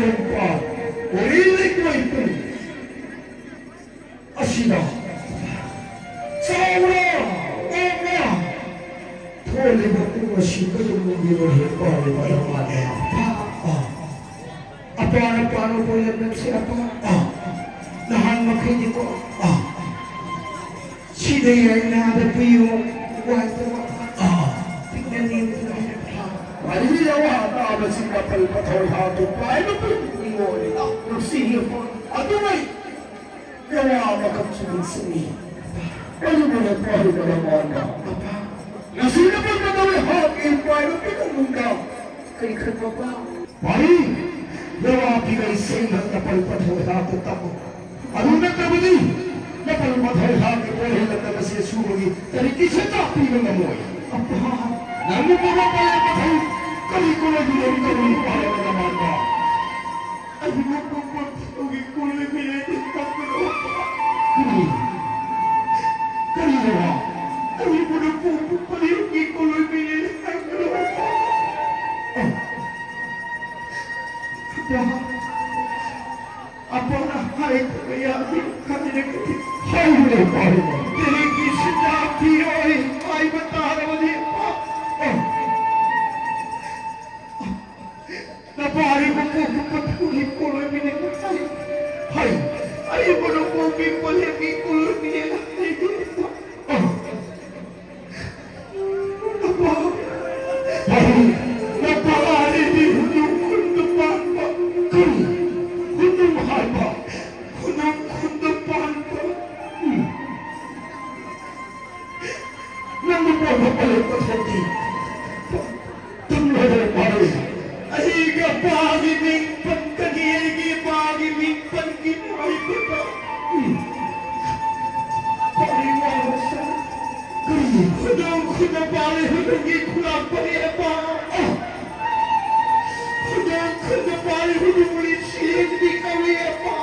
ꯅꯨꯄꯥ ꯎꯔꯤ ꯂꯩꯀꯣꯏ ꯄꯨꯡ ꯑꯁꯤꯗ ꯆꯥꯎꯔ ꯉꯥꯡꯅ ꯊꯣꯛꯂꯤꯕ ꯄꯨꯡ ꯑꯁꯤ ꯀꯔꯤ ꯃꯤꯑꯣꯏ ꯍꯦꯛ ꯄꯥꯜꯂꯤꯕ ꯃꯥꯜꯂꯦ꯫ ꯑꯄꯥ, ꯑꯄꯥꯅ ꯄꯥꯜꯂꯕ ꯂꯝꯗꯝꯁꯦ ꯑꯄꯥ, ꯑ, ꯅꯍꯥꯟ ꯃꯈꯩꯗꯤꯀꯣ, ꯑ, ꯁꯤꯗ ꯌꯥꯏꯅꯥꯗ ꯄꯤꯌꯨ꯫ ꯋꯥꯏꯗꯕ꯫ ꯑꯥ꯫ ꯄꯤꯛꯅ ꯅꯦꯝꯗꯨꯅ ꯍꯥꯏꯔꯛꯈꯤ꯫ ꯋꯥꯔꯤ ꯌꯥꯋꯥ ꯇꯥꯕꯁꯤꯡꯅ ꯄꯜ ꯃꯊꯧ ꯍꯥꯞꯇꯨ ꯄꯥꯏꯕ ꯄꯤꯛꯅꯤꯡꯉꯣꯏ꯫ ꯅꯨꯡꯁꯤꯒꯤ ꯄꯣꯠ ꯑꯗꯨꯃꯩ ꯌꯥꯋꯥ ꯑꯃꯈꯛꯁꯨ ꯅꯤꯡꯁꯤꯡꯉꯤ꯫ ꯀꯔꯤꯒꯨꯝꯕ ꯄꯥꯏꯕ ꯂꯃꯥꯟꯅ ꯉꯁꯤꯅ ꯄꯜ ꯃꯊꯧ ꯍꯥꯞꯀꯤ ꯄꯥꯏꯕ ꯄꯤꯛꯅꯤꯡꯉꯣꯏ꯫ ꯀꯔꯤ ꯈꯟꯕ ꯄꯥꯎ? ꯄꯥꯔꯤ, ꯌꯥꯋꯥ ꯄꯤꯒꯩ ꯁꯦꯡꯅ ꯅꯄꯜ ꯃꯊꯧ ꯍꯥꯞꯇꯨ ꯇꯝꯃꯨ꯫ ꯑꯗꯨ ꯅꯠꯇꯕꯗꯤ ꯅꯄꯜ ꯃꯊꯧ ꯍꯥꯞꯀꯤ ꯄꯣꯠ ꯍꯦꯜꯂꯛꯇꯕꯁꯦ ꯁꯨꯕꯒꯤ ꯇꯔꯤꯛꯀꯤ ꯁꯦꯟꯖꯥ ꯄꯤꯕ ꯉꯝꯃꯣꯏ꯫ ꯑꯄꯥ, ꯅꯪꯕꯨ ꯄꯣꯔꯣ ꯄꯜꯂꯦ ꯃꯊꯧ ꯀꯔꯤ ꯀꯣꯂꯣꯏꯒꯤ ꯂꯣꯟ ꯇꯧꯔꯤ ꯄꯥꯜꯂꯦ ꯅꯃꯥꯟꯅꯕ? ꯑꯩꯕꯨ ꯄꯣꯛꯄ ꯃꯊꯧꯒꯤ ꯀꯣꯂꯣꯏ ꯃꯤꯔꯦꯟꯗꯤ ꯇꯝꯕꯤꯔꯣ꯫ ꯀꯔꯤ? ꯀꯔꯤꯅꯣ? ꯑꯩꯕꯨ ꯄꯣꯛꯄ ꯃꯊꯧꯒꯤ ꯀꯣꯂꯣꯏ ꯃꯤꯔꯦꯟꯗꯤ ꯇꯝꯕꯤꯔꯣ꯫ ꯑ, ꯑꯄꯥ, ꯑꯄꯥꯅ ꯍꯥꯏꯗꯕ ꯌꯥꯗꯦ ꯍꯥꯏꯔꯒꯗꯤ ꯍꯥꯏꯌꯨꯅꯦ, ꯄꯥꯔꯤꯕ꯫ ꯀꯔꯤꯒꯤ ꯁꯤꯗ ꯄꯤꯔꯣꯏ ꯍꯥꯏꯕ ꯇꯥꯔꯕꯗꯤ, ꯑꯄꯥ? ꯑ, ꯅꯄꯥꯔꯤꯕ ꯄꯣꯛꯄ ꯄꯣꯊꯣꯛꯒꯤ ꯄꯣꯂꯣꯏꯃꯤꯅꯦ ꯍꯥꯏ꯫ ꯍꯥꯏ, ꯑꯩꯕꯨ ꯅꯄꯣꯛꯄꯤ ꯄꯣꯂꯦꯝꯒꯤ ꯄꯣꯂꯣꯏꯃꯤꯅꯦ ꯍꯥꯏꯒꯦ, ꯑꯄꯥ꯫ ꯑ, ꯅꯄꯥ, ꯅꯄꯥ ꯍꯥꯏꯔꯗꯤ ꯍꯨꯅꯨ ꯈꯨꯟꯗ ꯄꯥꯟꯕ꯫ ꯀꯔꯤ? ꯍꯨꯅꯨ ꯍꯥꯏꯕ? ꯍꯨꯅꯨ ꯈꯨꯟꯗ ꯄꯥꯟꯕ? ꯎꯝ꯫ ꯅꯪ ꯅꯄꯥ ꯅꯄꯥ ꯂꯩꯕ ꯊꯣꯛꯇꯦ꯫ ꯇꯝꯂꯣꯏꯗꯕ ꯄꯥꯔꯣꯏ꯫ ꯑꯩꯒ ꯄꯥꯒꯤ ꯃꯤꯡ ꯄꯟꯒꯅꯤ, ꯑꯩꯒꯤ ꯄꯥꯒꯤ ꯃꯤꯡ ꯄꯟꯒꯅꯤ ꯍꯥꯏꯕꯗ꯫ ꯎꯝ꯫ ꯄꯥꯔꯤ ꯋꯥꯕꯁꯦ꯫ ꯀꯔꯤ? ꯈꯨꯗꯣꯡ ꯈꯨꯗꯣꯡ ꯄꯥꯔꯤ ꯍꯨꯗꯨꯡꯒꯤ ꯈꯨꯂꯥꯛꯄꯅꯤ ꯑꯄꯥ꯫ ꯑ꯫ ꯈꯨꯗꯣꯡ ꯈꯨꯗꯣꯡ ꯄꯥꯔꯤ ꯍꯨꯗꯨꯡꯒꯤ ꯁꯤꯔꯦꯟꯗꯤ ꯀꯧꯏ ꯑꯄꯥ꯫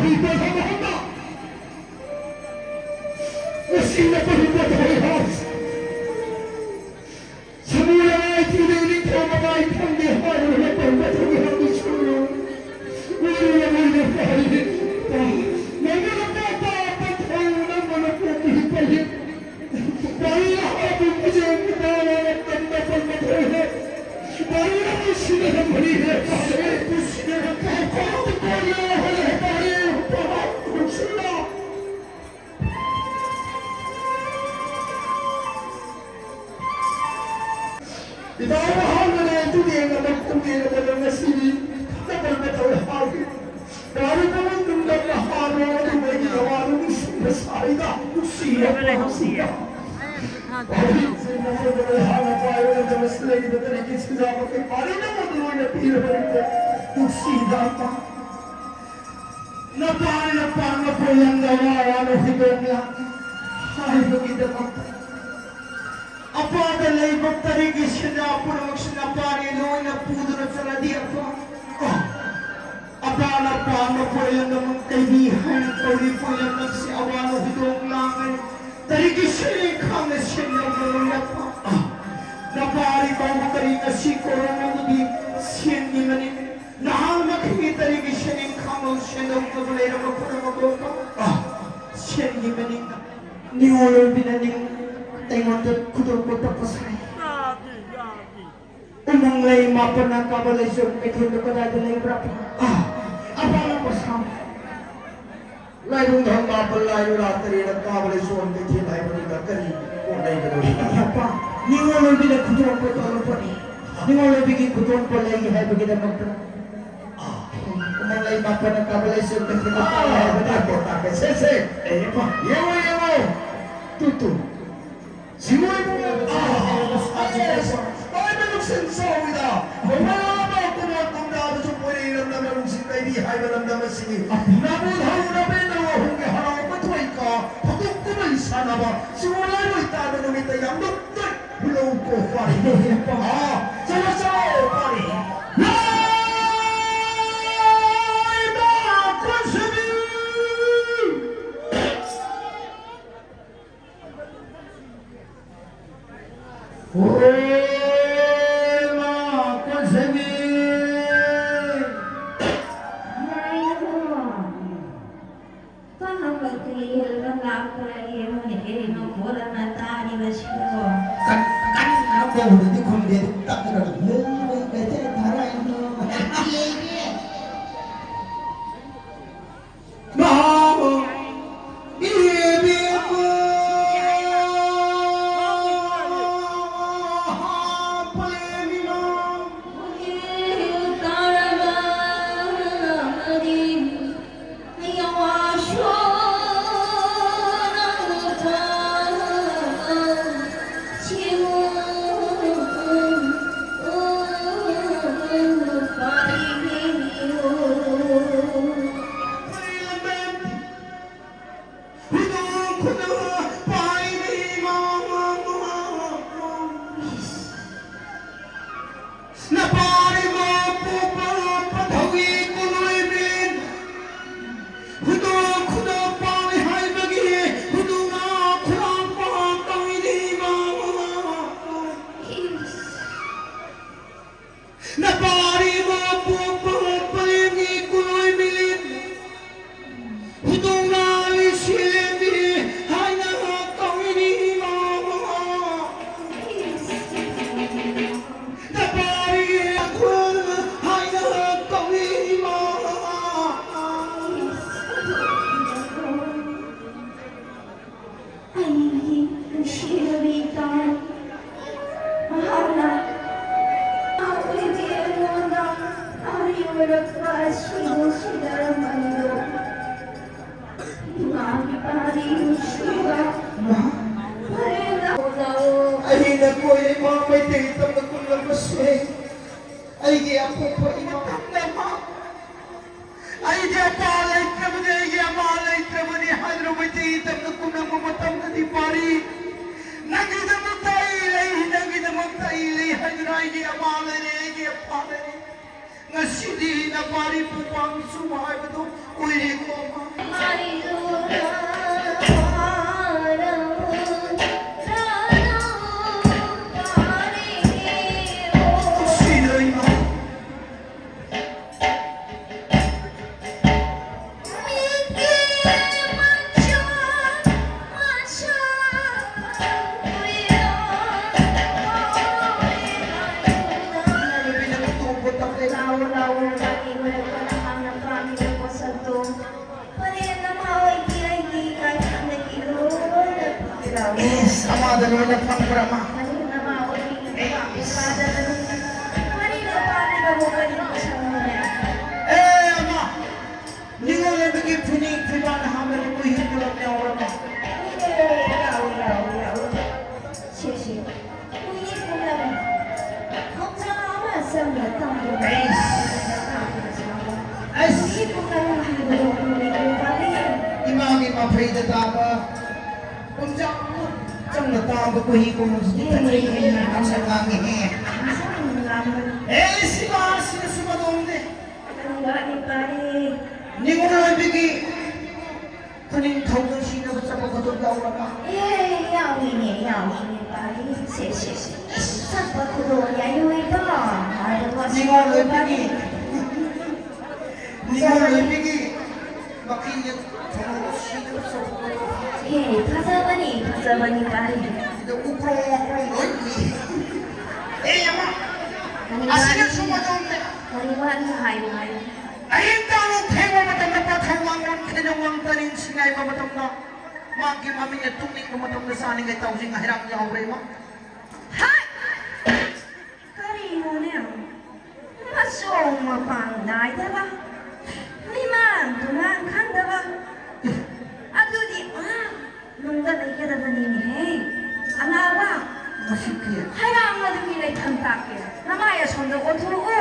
ꯍꯩꯕ ꯊꯕꯛ ꯑꯃ ꯉꯁꯤ ꯅꯈꯣꯏ ꯄꯣꯊꯣꯏ ꯍꯥꯎꯁ ꯁꯃꯨꯔꯥꯏ ꯇꯨꯔꯦꯜꯒꯤ ꯊꯣꯡ ꯃꯃꯥꯏ ꯐꯪꯗꯦ ꯍꯥꯏꯔꯨꯔ ꯇꯧꯕ ꯊꯕꯛ ꯑꯗꯨ ꯁꯨꯔꯨ꯫ ꯎꯔꯨꯔ ꯃꯣꯏꯅ ꯄꯥꯏꯔꯤ꯫ ꯅꯪꯅ ꯄꯥꯄ ꯄꯊꯧ ꯅꯪꯕꯅ ꯄꯣꯛꯄꯤ ꯄꯥꯏꯔꯤ꯫ ꯄꯥꯏꯔꯤ ꯍꯥꯏꯕ ꯄꯨꯖꯦꯡ ꯄꯥꯏꯔꯤ ꯇꯝꯕ ꯇꯝꯕ ꯊꯣꯏ ꯍꯦ꯫ ꯄꯥꯏꯔꯤ ꯍꯥꯏꯕ ꯁꯤꯅ ꯍꯝꯕꯔꯤ ꯍꯦ ꯄꯥꯏꯔꯤ꯫ ꯁꯤꯅ ꯍꯝꯕꯔꯤ ꯍꯦ ꯄꯥꯏꯔꯤ꯫ ꯏꯕꯥ ꯃꯍꯥꯛꯅꯅꯦ ꯇꯨꯔꯦꯜ ꯑꯃ ꯈꯣꯡꯖꯦꯜ ꯑꯃꯗ ꯉꯁꯤꯗꯤ ꯈꯠꯅꯕ ꯇꯧꯔꯦ ꯍꯥꯏꯔꯤ꯫ ꯒꯥꯔꯤ ꯃꯃꯜ ꯅꯨꯡꯗꯝꯅ ꯍꯥꯜꯂꯣ ꯑꯗꯨꯒ ꯑꯩꯒꯤ ꯅꯋꯥꯗꯨ ꯅꯨꯡꯁꯤꯕ ꯁꯥꯔꯤꯗ ꯅꯨꯡꯁꯤꯔꯕ ꯍꯧꯖꯤꯛꯇ꯫ ꯋꯥꯔꯤꯁꯦ ꯃꯉꯣꯟꯗ ꯍꯥꯟꯅ ꯄꯥꯏꯔꯒ ꯂꯩꯔꯤꯕ ꯀꯔꯤꯒꯤ ꯁꯤꯖꯥ ꯃꯈꯩ ꯄꯥꯔꯤ ꯅꯉꯣꯟꯗ ꯂꯣꯏꯅ ꯄꯤꯔꯕꯅꯤꯀꯣ ꯅꯨꯡꯁꯤꯗ ꯑꯃ꯫ ꯅꯄꯥꯅ ꯅꯄꯥ ꯅꯈꯣꯏ ꯌꯥꯝꯅ ꯋꯥ ꯋꯥꯅ ꯍꯤꯗꯣꯛꯂ ꯍꯥꯏꯕꯒꯤꯗꯃꯛꯇ ꯑꯄꯥꯗ ꯂꯩꯕ ꯇꯔꯤꯒꯤ ꯁꯤꯟꯌꯥ ꯄꯨꯝꯅꯃꯛꯁꯤ ꯅꯄꯥꯅꯤ ꯂꯣꯏꯅ ꯄꯨꯗꯨꯅ ꯆꯠꯂꯗꯤ ꯑꯄꯥ ꯑꯄꯥꯅ ꯄꯥꯝꯕ ꯄꯣꯠꯂꯝꯗꯃꯛ ꯀꯩꯕꯤ ꯍꯥꯏꯅ ꯀꯧꯔꯤ ꯄꯣꯠꯂꯝꯗꯝꯁꯤ ꯑꯋꯥꯅ ꯍꯤꯗꯣꯛ ꯂꯥꯡꯒꯅꯤ꯫ ꯇꯔꯤꯒꯤ ꯁꯤꯟꯌꯥ ꯈꯥꯡꯅ ꯁꯤꯟꯌꯥ ꯂꯣꯏꯅ ꯄꯥ ꯅꯄꯥꯔꯤ ꯀꯧꯕ ꯀꯔꯤ ꯉꯁꯤ ꯀꯣꯔꯣꯅꯥꯒꯤ ꯁꯦꯟꯒꯤ ꯃꯅꯤꯡ ꯅꯍꯥꯛ ꯃꯈꯩꯒꯤ ꯇꯔꯤꯒꯤ ꯁꯦꯟꯌꯦꯡ ꯈꯥꯡꯂꯣꯟ ꯁꯦꯟꯗꯣꯛꯅꯕ ꯂꯩꯔꯕ ꯄꯨꯝꯅꯃꯛ ꯂꯣꯛꯄ ꯁꯦꯟꯒꯤ ꯃꯅꯤꯡꯅ ꯅꯤꯉꯣꯜ ꯑꯣꯏꯕꯤꯅ ꯅꯤꯡ ꯑꯩꯉꯣꯟꯗ ꯈꯨꯗꯣꯡ ꯄꯣꯠꯇꯛꯄ ꯁꯥꯏ꯫ ꯎꯃꯪ ꯂꯩ ꯃꯥꯄꯟꯅ ꯀꯥꯕ ꯂꯩꯁꯣꯟ ꯀꯩꯊꯦꯜꯗꯨ ꯀꯗꯥꯏꯗ ꯂꯩꯕ꯭ꯔꯥ? ꯑꯄꯥ ꯅꯪꯕ ꯁꯥꯎ꯫ ꯂꯥꯏꯕꯨꯡ ꯊꯣꯡ ꯃꯥꯄꯜ ꯂꯥꯏꯔꯨ ꯂꯥꯛꯇꯔꯦꯅ ꯀꯥꯕ ꯂꯩꯁꯣꯟ ꯀꯩꯊꯦꯜ ꯍꯥꯏꯕꯗꯨꯗ ꯀꯔꯤ ꯄꯣꯠ ꯂꯩꯒꯗꯧꯔꯤꯕ? ꯑꯄꯥ, ꯅꯤꯉꯣꯜ ꯑꯣꯏꯕꯤꯅ ꯈꯨꯗꯣꯡ ꯄꯣꯠ ꯇꯧꯔꯛꯄꯅꯤ꯫ ꯅꯤꯉꯣꯜ ꯑꯣꯏꯕꯤꯒꯤ ꯈꯨꯗꯣꯡ ꯄꯣꯠ ꯂꯩꯒꯦ ꯍꯥꯏꯕꯒꯤꯗꯃꯛꯇ ꯎꯃꯪ ꯂꯩ ꯃꯥꯄꯟꯅ ꯀꯥꯕ ꯂꯩꯁꯣꯟ ꯀꯩꯊꯦꯜꯗ ꯀꯥꯕ ꯍꯥꯏꯕꯗ ꯇꯥꯛꯀꯦ, ꯇꯥꯛꯀꯦ꯫ ꯁꯦ, ꯁꯦ꯫ ꯑꯦ, ꯑꯄꯥ, ꯌꯦꯡꯉꯣ, ꯌꯦꯡꯉꯣ꯫ Two, two. ꯁꯤꯡꯉꯣꯏꯕꯨꯡ ꯑꯥ, ꯑꯥꯏ ꯑꯦꯁ, ꯑꯥꯏ ꯑꯦꯁ, ꯃꯥꯏꯕ ꯂꯨꯛꯁꯦꯟ ꯆꯥꯎꯏꯗ꯫ ꯃꯃꯥ ꯃꯄꯥ ꯀꯨꯃꯥꯔ ꯀꯨꯝꯗꯥꯗꯁꯨ ꯄꯣꯏꯔꯩ ꯂꯝꯗꯝ ꯃꯅꯨꯡꯁꯤ ꯀꯩꯕꯤ ꯍꯥꯏꯕ ꯂꯝꯗꯝ ꯑꯁꯤꯒꯤ ꯅꯥꯕꯨ ꯊꯧꯅ ꯕꯦꯟꯅ ꯋꯥꯍꯨꯝꯒꯤ ꯍꯔꯥꯎ ꯃꯊꯣꯏ ꯀꯥ ꯍꯧꯗꯣꯛ ꯀꯨꯝꯍꯩ ꯁꯥꯟꯅꯕ ꯁꯤꯡꯉꯣ ꯂꯥꯏꯔꯣꯏ ꯇꯥꯕ ꯅꯨꯃꯤꯠꯇ ꯌꯥꯝ ꯅꯣꯛꯇꯣꯏ ꯈꯨꯂꯧ ꯀꯣ ꯄꯥꯔꯤ꯫ ꯑꯥ, ꯆꯠꯂꯣ, ꯆꯠꯂꯣ, ꯄꯥꯔꯤ꯫ ꯂꯥꯏꯕ ꯈꯨꯟꯁꯤꯕꯤ ꯍꯣꯏ, ꯃꯥ ꯀꯣꯟꯁꯦꯝꯕꯤ꯫ ꯍꯥꯏꯔꯣ꯫ ꯀꯔꯝꯕ ꯀꯩ ꯍꯦꯜꯂꯒ ꯂꯥꯛꯄ꯭ꯔꯥ ꯌꯦꯡꯉꯨꯅꯦ, ꯀꯩꯅꯣ ꯈꯣꯠꯂꯒ ꯇꯥꯔꯤꯕꯁꯤꯕꯣ? ꯀꯟ-, ꯀꯟꯅ ꯀꯧꯕꯗꯨꯗꯤ ꯈꯨꯝꯗꯦ, ꯑꯗꯨꯝ ꯇꯞꯅ ꯀꯧꯔꯛꯏ꯫ ꯍꯦ, ꯀꯩ ꯊꯥꯔꯛꯏꯅꯣ? ꯌꯦꯡꯉꯦ꯫ ꯅꯍꯥ ꯏꯕꯦꯝꯃ ꯄꯂꯦꯝ ꯏꯃꯥ꯫ ꯅꯄꯥꯔꯤꯕ ꯄꯣꯛꯄ ꯄꯂꯦꯝꯒꯤ ꯀꯨꯂꯣꯏ ꯃꯤꯂꯦꯝ ꯍꯨꯗꯣꯡꯅꯥꯂꯤ ꯁꯤꯂꯦꯝꯕꯤ ꯍꯥꯏꯅ ꯀꯧꯏꯅꯤ ꯏꯃꯥ꯫ ꯅꯄꯥꯔꯤꯒꯤ ꯑꯩꯈꯣꯏ ꯍꯥꯏꯅ ꯀꯧꯏ ꯏꯃꯥ꯫ ꯑꯩꯒꯤ ꯅꯨꯡꯁꯤꯔꯕꯤ ꯏꯇꯥꯎ, ꯃꯍꯥꯛꯅ ꯃꯍꯥꯛ ꯑꯣꯏꯕꯤ ꯑꯩꯉꯣꯟꯗ ꯄꯥꯔꯤ ꯑꯣꯏꯔꯛꯄ ꯑꯁꯤꯕꯨ ꯁꯤꯗꯔꯝꯕꯅꯤꯗꯣ꯫ ꯏꯃꯥꯒꯤ ꯄꯥꯔꯤ ꯅꯨꯡꯁꯤꯕ ꯐꯔꯦꯗ꯫ ꯑꯩꯅ ꯀꯣꯏꯔꯤꯕ ꯃꯩꯇꯩ ꯇꯝꯅ ꯀꯨꯜꯂꯕꯁꯦ ꯑꯩꯒꯤ ꯑꯄꯣꯛꯄ ꯏꯃꯥ꯫ ꯑꯩꯗꯤ ꯑꯄꯥ ꯂꯩꯇ꯭ꯔꯕꯅꯤ, ꯑꯩꯒꯤ ꯑꯃꯥ ꯂꯩꯇ꯭ꯔꯕꯅꯤ ꯍꯥꯏꯗꯨꯅ ꯃꯩꯇꯩ ꯇꯝꯅ ꯀꯨꯝꯂꯛꯄ ꯃꯇꯝꯗꯗꯤ ꯄꯥꯔꯤ, "ꯅꯪꯒꯤꯗꯃꯛꯇ ꯑꯩ ꯂꯩ, ꯅꯪꯒꯤꯗꯃꯛꯇ ꯑꯩ ꯂꯩ" ꯍꯥꯏꯗꯨꯅ ꯑꯩꯒꯤ ꯑꯃꯥ ꯂꯩꯔꯦ, ꯑꯩꯒꯤ ꯑꯄꯥ ꯂꯩꯔꯦ꯫ ꯉꯁꯤꯗꯤ ꯅꯄꯥꯔꯤ ꯄꯨꯄꯥꯡ ꯆꯨꯕ ꯍꯥꯏꯕꯗꯨ ꯑꯣꯏꯔꯦꯀꯣ, ꯑꯃꯥ꯫ ꯑꯦꯁ, ꯑꯃꯗ ꯂꯣꯏꯅ ꯐꯪꯕ꯭ꯔꯥ, ꯑꯃ? ꯃꯅꯤꯡ ꯑꯃ ꯑꯣꯏꯕꯤ, ꯅꯨꯄꯥ ꯅꯨꯄꯥꯗ ꯃꯅꯤꯡ꯫ ꯋꯥꯔꯤꯅ ꯄꯥꯔꯤꯕꯕꯨ ꯀꯔꯤ ꯈꯨꯁꯝꯅꯣꯅꯦ? ꯑꯦ, ꯑꯃ! ꯅꯤꯉꯣꯜ ꯑꯣꯏꯕꯒꯤ ꯐꯤꯅꯤ ꯐꯤꯕꯥꯟ ꯍꯥꯞꯄꯗꯤ ꯀꯨꯏꯍꯤꯟ ꯄꯨꯂꯞ ꯌꯥꯎꯔꯕ? ꯑꯦ, ꯌꯥꯎꯏ, ꯌꯥꯎꯏ, ꯌꯥꯎꯏ꯫ ꯁꯦ, ꯁꯦ꯫ ꯀꯨꯏꯍꯤꯟ ꯄꯨꯂꯞ꯫ ꯈꯣꯡꯖꯥ ꯑꯃ ꯆꯝꯅ ꯇꯝꯕ꯫ ꯑꯩꯁ꯫ ꯀꯨꯏꯍꯤꯟ ꯄꯨꯂꯞ ꯍꯥꯏꯕꯗꯣ ꯀꯨꯏꯍꯤꯟ ꯄꯨꯂꯞ꯫ ꯏꯃꯥꯒꯤ ꯃꯐꯩꯗ ꯇꯥꯕ ꯈꯣꯡꯖꯥ ꯑꯃ ꯆꯝꯅ ꯇꯥꯕ ꯀꯨꯏꯍꯤꯟ ꯄꯨꯂꯞꯁꯤꯗꯤ ꯐꯖꯩ ꯍꯥꯏꯅ ꯉꯥꯡꯁꯛ ꯉꯥꯡꯉꯤꯍꯦ꯫ ꯉꯥꯡꯁꯛ ꯉꯥꯡꯕꯅꯤ꯫ ꯑꯦ, ꯁꯤꯃ, ꯁꯤꯅ ꯁꯨꯝ ꯑꯗꯣꯝꯗꯤ꯫ ꯀꯔꯤ ꯋꯥꯠꯂꯤꯕ? ꯅꯤꯉꯣꯜ ꯑꯣꯏꯕꯤꯒꯤ ꯈꯨꯅꯤꯡꯊꯧꯗ ꯁꯤꯅꯕ ꯆꯠꯄ ꯈꯣꯠꯇꯣꯛ ꯌꯥꯎꯔꯕ? ꯑꯦ, ꯌꯥꯎꯏꯅꯦ, ꯌꯥꯎꯏꯅꯦ, ꯄꯥꯔꯤ꯫ ꯁꯦ, ꯁꯦ, ꯁꯦ꯫ ꯆꯠꯄ ꯈꯨꯗꯣꯡ ꯌꯥꯏꯔꯣꯏꯗꯣ꯫ ꯑꯗꯨꯒ ꯅꯤꯉꯣꯜ ꯑꯣꯏꯕꯤꯒꯤ, ꯅꯤꯉꯣꯜ ꯑꯣꯏꯕꯤꯒꯤ ꯃꯈꯩꯅ ꯊꯣꯡꯕ ꯁꯤꯅꯕ ꯆꯠꯄ ꯈꯣꯠꯇꯣꯛ꯫ ꯑꯦ, ꯐꯖꯕꯅꯤ, ꯐꯖꯕꯅꯤ, ꯄꯥꯔꯤ꯫ ꯁꯤꯗ ꯎꯈ꯭ꯔꯣꯡ ꯋꯥꯈ꯭ꯔꯣꯡ ꯂꯣꯏ ꯎꯏ꯫ ꯑꯦ, ꯑꯃ, ꯀꯔꯤ ꯑꯁꯤꯅ ꯋꯥꯔꯤ? ꯁꯨꯝ ꯑꯗꯣꯝꯗ꯫ ꯀꯔꯤ ꯋꯥꯔꯤ ꯍꯥꯏꯌꯨ, ꯍꯥꯏꯌꯨ꯫ ꯑꯍꯤꯡ ꯇꯥꯡꯅ ꯊꯦꯡꯕ ꯃꯇꯝꯗ, ꯄꯥꯊꯧ ꯃꯉꯣꯟ ꯈꯦꯅꯧ ꯋꯥꯡ ꯇꯔꯦꯡ ꯁꯤꯡꯉꯥꯏꯕ ꯃꯇꯝꯗ, ꯃꯥꯒꯤ ꯃꯃꯤꯡꯅ ꯇꯨꯝꯅꯤꯡꯕ ꯃꯇꯝꯗ ꯆꯥꯅꯤꯡꯉꯥꯏ ꯇꯧꯁꯤꯡ ꯍꯩꯔꯥꯡ ꯌꯥꯎꯕ꯭ꯔ ꯏꯃꯥ? ꯍꯥꯏ! ꯀꯔꯤꯅꯣꯅꯦ? ꯃꯆꯣꯡ ꯃꯄꯥꯡ ꯅꯥꯏꯗꯕ, ꯃꯤꯃꯥꯡ ꯇꯨꯃꯥꯡ ꯈꯪꯗꯕ, ꯑꯗꯨꯗꯤ ꯑꯥ ꯅꯨꯡꯗ ꯂꯩꯒꯗꯕꯅꯤꯅꯦꯍꯦ꯫ ꯑꯅꯥꯕ, ꯃꯁꯤꯒꯤ ꯍꯩꯔꯥꯡ ꯑꯗꯨꯒꯤ ꯂꯩꯐꯝ ꯇꯥꯛꯀꯦ꯫ ꯅꯃꯥꯏ ꯑꯁꯣꯝꯗ ꯑꯣꯟꯊꯣꯛꯎ꯫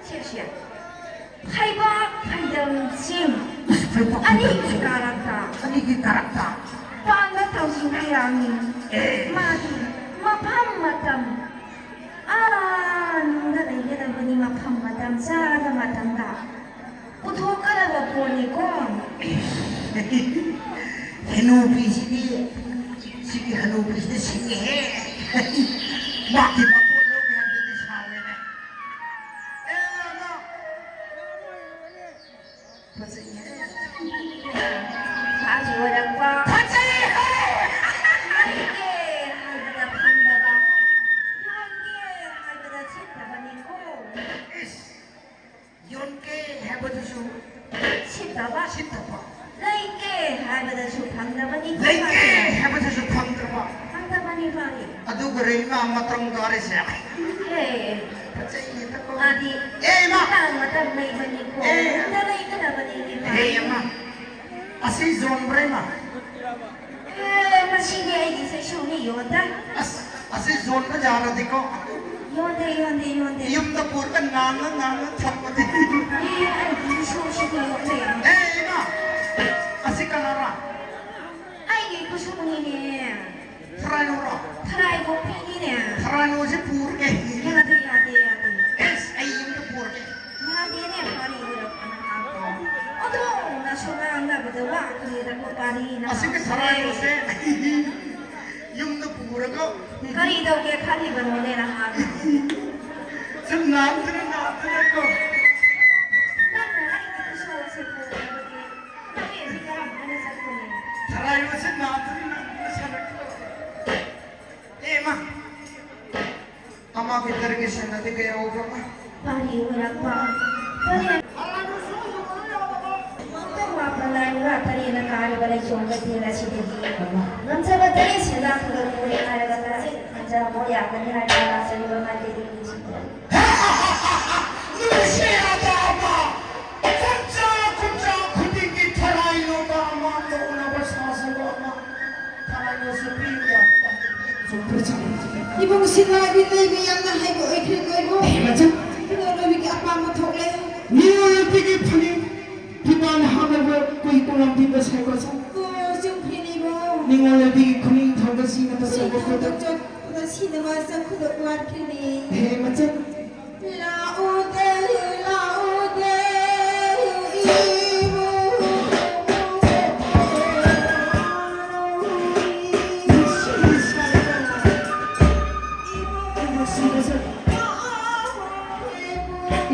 ꯁꯦ, ꯁꯦ꯫ ꯐꯩꯕꯥꯛ ꯐꯩꯗꯝ ꯆꯤꯡ꯫ ꯑꯁ, ꯐꯩꯕꯥꯛ ꯐꯩꯗꯝ ꯑꯅꯤꯒꯤ ꯆꯤꯡ꯫ ꯀꯥꯔꯛꯇ꯫ ꯑꯅꯤꯒꯤ ꯀꯥꯔꯛꯇ꯫ ꯄꯥꯟꯕ ꯊꯧꯁꯤ ꯍꯩꯔꯥꯡꯅꯤ꯫ ꯑꯦ꯫ ꯃꯥꯒꯤ ꯃꯐꯝ ꯃꯇꯝ꯫ ꯑꯥ, ꯅꯨꯡꯗ ꯂꯩꯒꯗꯕꯅꯤ ꯃꯐꯝ ꯃꯇꯝ ꯆꯥꯗ ꯃꯇꯝꯗ꯫ ꯄꯨꯊꯣꯛꯀꯗꯕ ꯄꯣꯠꯅꯤꯀꯣ꯫ ꯍꯅꯨꯕꯤꯁꯤꯗꯤ, ꯁꯤꯒꯤ ꯍꯅꯨꯕꯤꯁꯤꯗꯤ ꯁꯤꯡꯉꯦꯍꯦ꯫ ꯃꯥꯒꯤ ꯃꯄꯣꯠ ꯂꯧꯒꯦ ꯍꯥꯏꯕꯗꯨꯗꯤ ꯁꯥꯎꯔꯦꯅꯦ꯫ ꯑꯦ, ꯑꯃ꯫ ꯐꯖꯩꯍꯦ꯫ ꯐꯥꯒꯤ ꯑꯣꯏꯔꯛꯄ꯫ ꯐꯖꯩꯍꯦ! ꯂꯩꯒꯦ ꯍꯥꯏꯕꯗ ꯐꯪꯗꯕ, ꯌꯣꯟꯒꯦ ꯍꯥꯏꯕꯗ ꯁꯤꯠꯇꯕꯅꯤꯀꯣ꯫ ꯏꯁ! ꯌꯣꯟꯒꯦ ꯍꯥꯏꯕꯗꯨꯁꯨ ꯁꯤꯠꯇꯕ꯫ ꯁꯤꯠꯇꯕ꯫ ꯂꯩꯒꯦ ꯍꯥꯏꯕꯗꯁꯨ ꯐꯪꯗꯕꯅꯤ꯫ ꯂꯩꯒꯦ ꯍꯥꯏꯕꯗꯁꯨ ꯐꯪꯗꯕ꯫ ꯑꯗꯨꯒ ꯔꯦꯡꯅ ꯃꯇꯝ ꯀꯥꯔꯤꯁꯦ꯫ ꯑꯦ, ꯐꯖꯩꯅꯦ ꯇꯀꯣ꯫ ꯃꯥꯗꯤ ꯑꯦ, ꯏꯃꯥ! ꯃꯇꯥꯡ ꯃꯇꯝ ꯂꯩꯕꯅꯤꯀꯣ꯫ ꯑꯦ꯫ ꯅꯪꯅ ꯂꯩꯒꯗꯕꯅꯤꯅꯦ, ꯃꯥꯗꯤ꯫ ꯑꯦ, ꯏꯃꯥ! ꯑꯁꯤ ꯌꯣꯟꯕ꯭ꯔꯥ, ꯏꯃꯥ? ꯑꯦ, ꯃꯁꯤꯗꯤ ꯑꯩꯒꯤ ꯁꯦꯁꯨꯅꯤ ꯌꯣꯟꯗ꯫ ꯑꯁ, ꯑꯁꯤ ꯌꯣꯟꯕ ꯌꯥꯔꯗꯤꯀꯣ꯫ ꯌꯣꯟꯗꯦ, ꯌꯣꯟꯗꯦ, ꯌꯣꯟꯗꯦ꯫ ꯌꯨꯝꯗ ꯄꯨꯔꯒ ꯉꯥꯡꯉ ꯉꯥꯡꯉ ꯊꯝꯕꯗꯤ꯫ ꯑꯦ, ꯑꯩꯒꯤ ꯁꯦꯁꯨꯁꯤꯗꯤ ꯌꯣꯟꯗꯦ꯫ ꯑꯦ, ꯏꯃꯥ! ꯑꯁꯤ ꯀꯅꯥꯔꯥ? ꯑꯩꯒꯤ ꯈꯨꯁꯨꯅꯤꯅꯦ꯫ ꯊꯔꯥꯏꯅꯣꯔꯣ? ꯊꯔꯥꯏ ꯀꯣꯛꯄꯤꯅꯤꯅꯦ꯫ ꯊꯔꯥꯏꯅꯣꯁꯦ ꯄꯨꯔꯒꯦ꯫ ꯌꯥꯗꯦ, ꯌꯥꯗꯦ, ꯌꯥꯗꯦ꯫ ꯑꯦꯁ, ꯑꯩ ꯌꯨꯝꯗ ꯄꯨꯔꯒꯦ꯫ ꯌꯥꯗꯦꯅꯦ, ꯐꯥꯔꯤ ꯑꯣꯏꯔꯛꯄ ꯅꯍꯥꯗꯣ꯫ ꯑꯣꯟꯊꯣꯛꯅꯁꯨ ꯉꯥꯡꯅꯕꯗ ꯋꯥ ꯈꯪꯗꯦꯗꯀꯣ, ꯄꯥꯔꯤ ꯅꯍꯥꯁꯦ꯫ ꯑꯁꯤꯒꯤ ꯊꯔꯥꯏꯅꯣꯁꯦ ꯌꯨꯝꯗ ꯄꯨꯔꯒ ꯀꯔꯤ ꯇꯧꯒꯦ ꯈꯜꯂꯤꯕꯅꯣꯅꯦ, ꯅꯍꯥꯗꯣ? ꯁꯨꯝ ꯉꯥꯡꯗꯅ ꯉꯥꯡꯗꯅꯀꯣ꯫ ꯅꯪꯅ ꯑꯩꯒꯤ ꯏꯁꯣꯔꯁꯦ ꯄꯨꯔꯕꯗꯤ ꯅꯪꯒꯤ ꯑꯁꯤ ꯀꯔꯝ ꯍꯥꯏꯅ ꯆꯠꯀꯅꯤ? ꯊꯔꯥꯏꯅꯣꯁꯦ ꯉꯥꯡꯗꯅ ꯉꯥꯡꯗꯅ ꯁꯥꯟꯅꯀꯣ꯫ ꯑꯦ, ꯏꯃꯥ! ꯑꯃ ꯕꯤꯇꯔꯒꯤ ꯁꯦꯟꯅꯗꯤ ꯀꯌꯥ ꯎꯕ꯭ꯔꯣ? ꯄꯥꯔꯤ ꯑꯣꯏꯔꯛꯄ꯫ ꯀꯔꯤ? ꯑꯝꯇ ꯋꯥꯄ ꯂꯥꯏꯔ ꯇꯔꯦꯠꯅ ꯀꯥꯔꯤꯕ ꯂꯩꯆꯣꯡ ꯀꯩꯊꯦꯜ ꯑꯁꯤꯗꯒꯤ ꯉꯝꯖꯕ ꯇꯔꯦꯠ ꯁꯦꯟꯖꯥ ꯊꯣꯛꯂꯛꯄꯅꯤ ꯍꯥꯏꯔꯒ ꯇꯥꯖꯩ꯫ ꯉꯝꯖꯕ ꯌꯥꯒꯅꯤ ꯍꯥꯏꯔꯒ ꯂꯥꯛꯆꯔꯤꯕ ꯃꯥꯏꯀꯩꯗꯒꯤ ꯅꯤꯡꯁꯤꯡꯖꯔꯤ꯫ ꯅꯨꯡꯁꯤꯔꯕ ꯑꯃ, ꯈꯨꯝꯆꯥ ꯈꯨꯝꯆꯥ ꯈꯨꯗꯤꯡꯒꯤ ꯊꯔꯥꯏ ꯂꯣꯇꯥ ꯑꯃ ꯇꯧꯅꯕ ꯁꯥꯖꯕ ꯑꯃ꯫ ꯏꯕꯨꯡ ꯁꯤꯂꯥꯒꯤ ꯂꯩꯕ ꯌꯥꯝꯅ ꯍꯩꯕ ꯑꯣꯏꯈ꯭ꯔꯦꯀꯣ ꯏꯕꯨꯡ꯫ ꯍꯦ ꯃꯆꯟ꯫ ꯏꯕꯨꯡ ꯂꯣꯏꯕꯒꯤ ꯑꯄꯥꯝꯕ ꯊꯣꯛꯂꯦ꯫ ꯅꯤꯉꯣꯜ ꯅꯨꯄꯤꯒꯤ ꯐꯅꯦꯛ ꯐꯤꯗꯥꯟ ꯍꯥꯞꯂꯕ ꯀꯨꯏ ꯀꯨꯂꯝ ꯊꯤꯟꯕ ꯁꯥꯏꯀꯣ ꯁꯥ꯫ ꯑꯣ, ꯆꯨꯝꯈ꯭ꯔꯦꯅꯦ ꯏꯕꯨꯡ꯫ ꯅꯤꯉꯣꯜ ꯅꯨꯄꯤꯒꯤ ꯈꯨꯅꯤꯡ ꯊꯧꯗ ꯁꯤꯅꯕ ꯈꯨꯅꯤꯡ ꯁꯥꯏꯀꯣ ꯊꯧꯗ ꯈꯨꯗ꯫ ꯆꯠꯄꯗ ꯁꯤꯅꯕ ꯆꯠꯈꯨꯗ ꯋꯥꯠꯈ꯭ꯔꯦꯅꯦ꯫ ꯍꯦ ꯃꯆꯟ꯫ ꯂꯥꯛꯎꯗꯦ, ꯂꯥꯛꯎꯗꯦ, ꯏꯕꯨꯡ꯫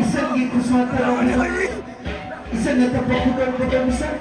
ꯏꯁꯪꯒꯤ ꯈꯨꯁꯥ ꯇꯔꯥ, ꯏꯁꯪꯅ ꯇꯞꯄ ꯈꯨꯗꯣꯡ ꯈꯨꯗꯣꯡ ꯏꯁꯪ꯫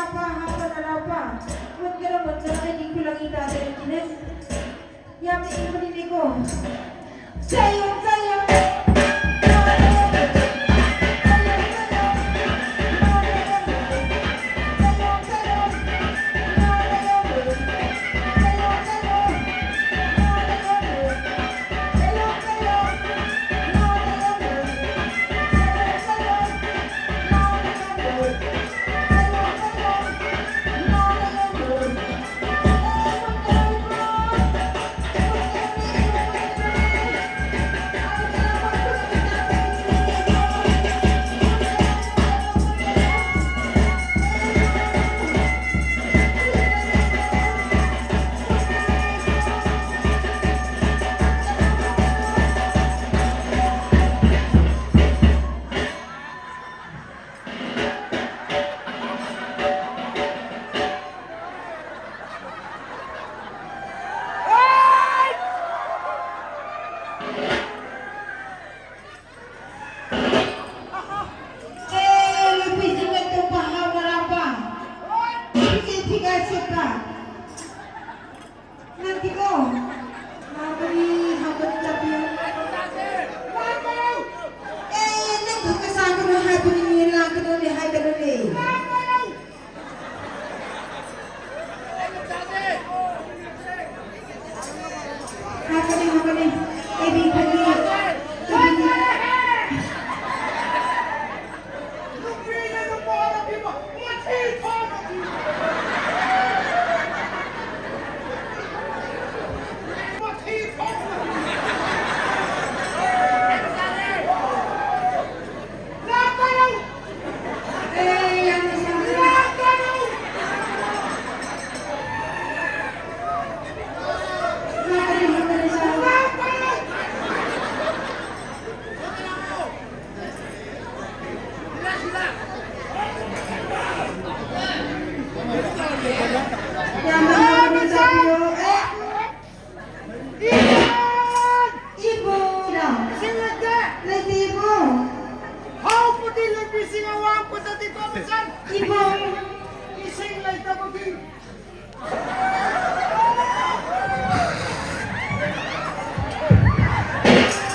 ꯍꯥꯞꯄ, ꯍꯥꯞꯄ, ꯅꯅꯥꯎꯄꯥ꯫ ꯃꯨꯠꯀꯦꯔꯥ, ꯃꯨꯠꯀꯦꯔꯥ, ꯑꯩꯗꯤ ꯈꯨꯂꯪ ꯏꯇꯥꯗ ꯏꯟꯈꯤꯅꯦ꯫ ꯌꯥꯝꯅ ꯏꯪꯕꯅꯤꯅꯦꯀꯣ꯫ ꯆꯥꯌꯣ, ꯆꯥꯌꯣ꯫ ꯑꯦ, ꯅꯨꯄꯤꯁꯤꯡꯅ ꯇꯨꯝꯕ ꯍꯧꯅꯔꯕ? ꯐꯤꯖꯦ ꯐꯤꯒꯥ ꯁꯦꯠꯄ? ꯅꯠꯇꯦꯀꯣ? ꯍꯥꯎꯕꯅꯤ, ꯍꯥꯎꯕꯅꯤ, ꯆꯥꯕꯤꯌꯨ꯫ ꯑꯦ, ꯅꯪ ꯈꯛꯇ ꯆꯥꯒꯅꯨ ꯍꯥꯏꯕꯅꯤ, ꯂꯥꯛꯀꯅꯨꯅꯦ ꯍꯥꯏꯒꯅꯨꯅꯦ꯫ ꯍꯥꯞꯀꯅꯤ, ꯍꯥꯞꯀꯅꯤ꯫ ꯑꯩꯗꯤ ꯐꯒꯤ, ꯑꯩꯗꯤ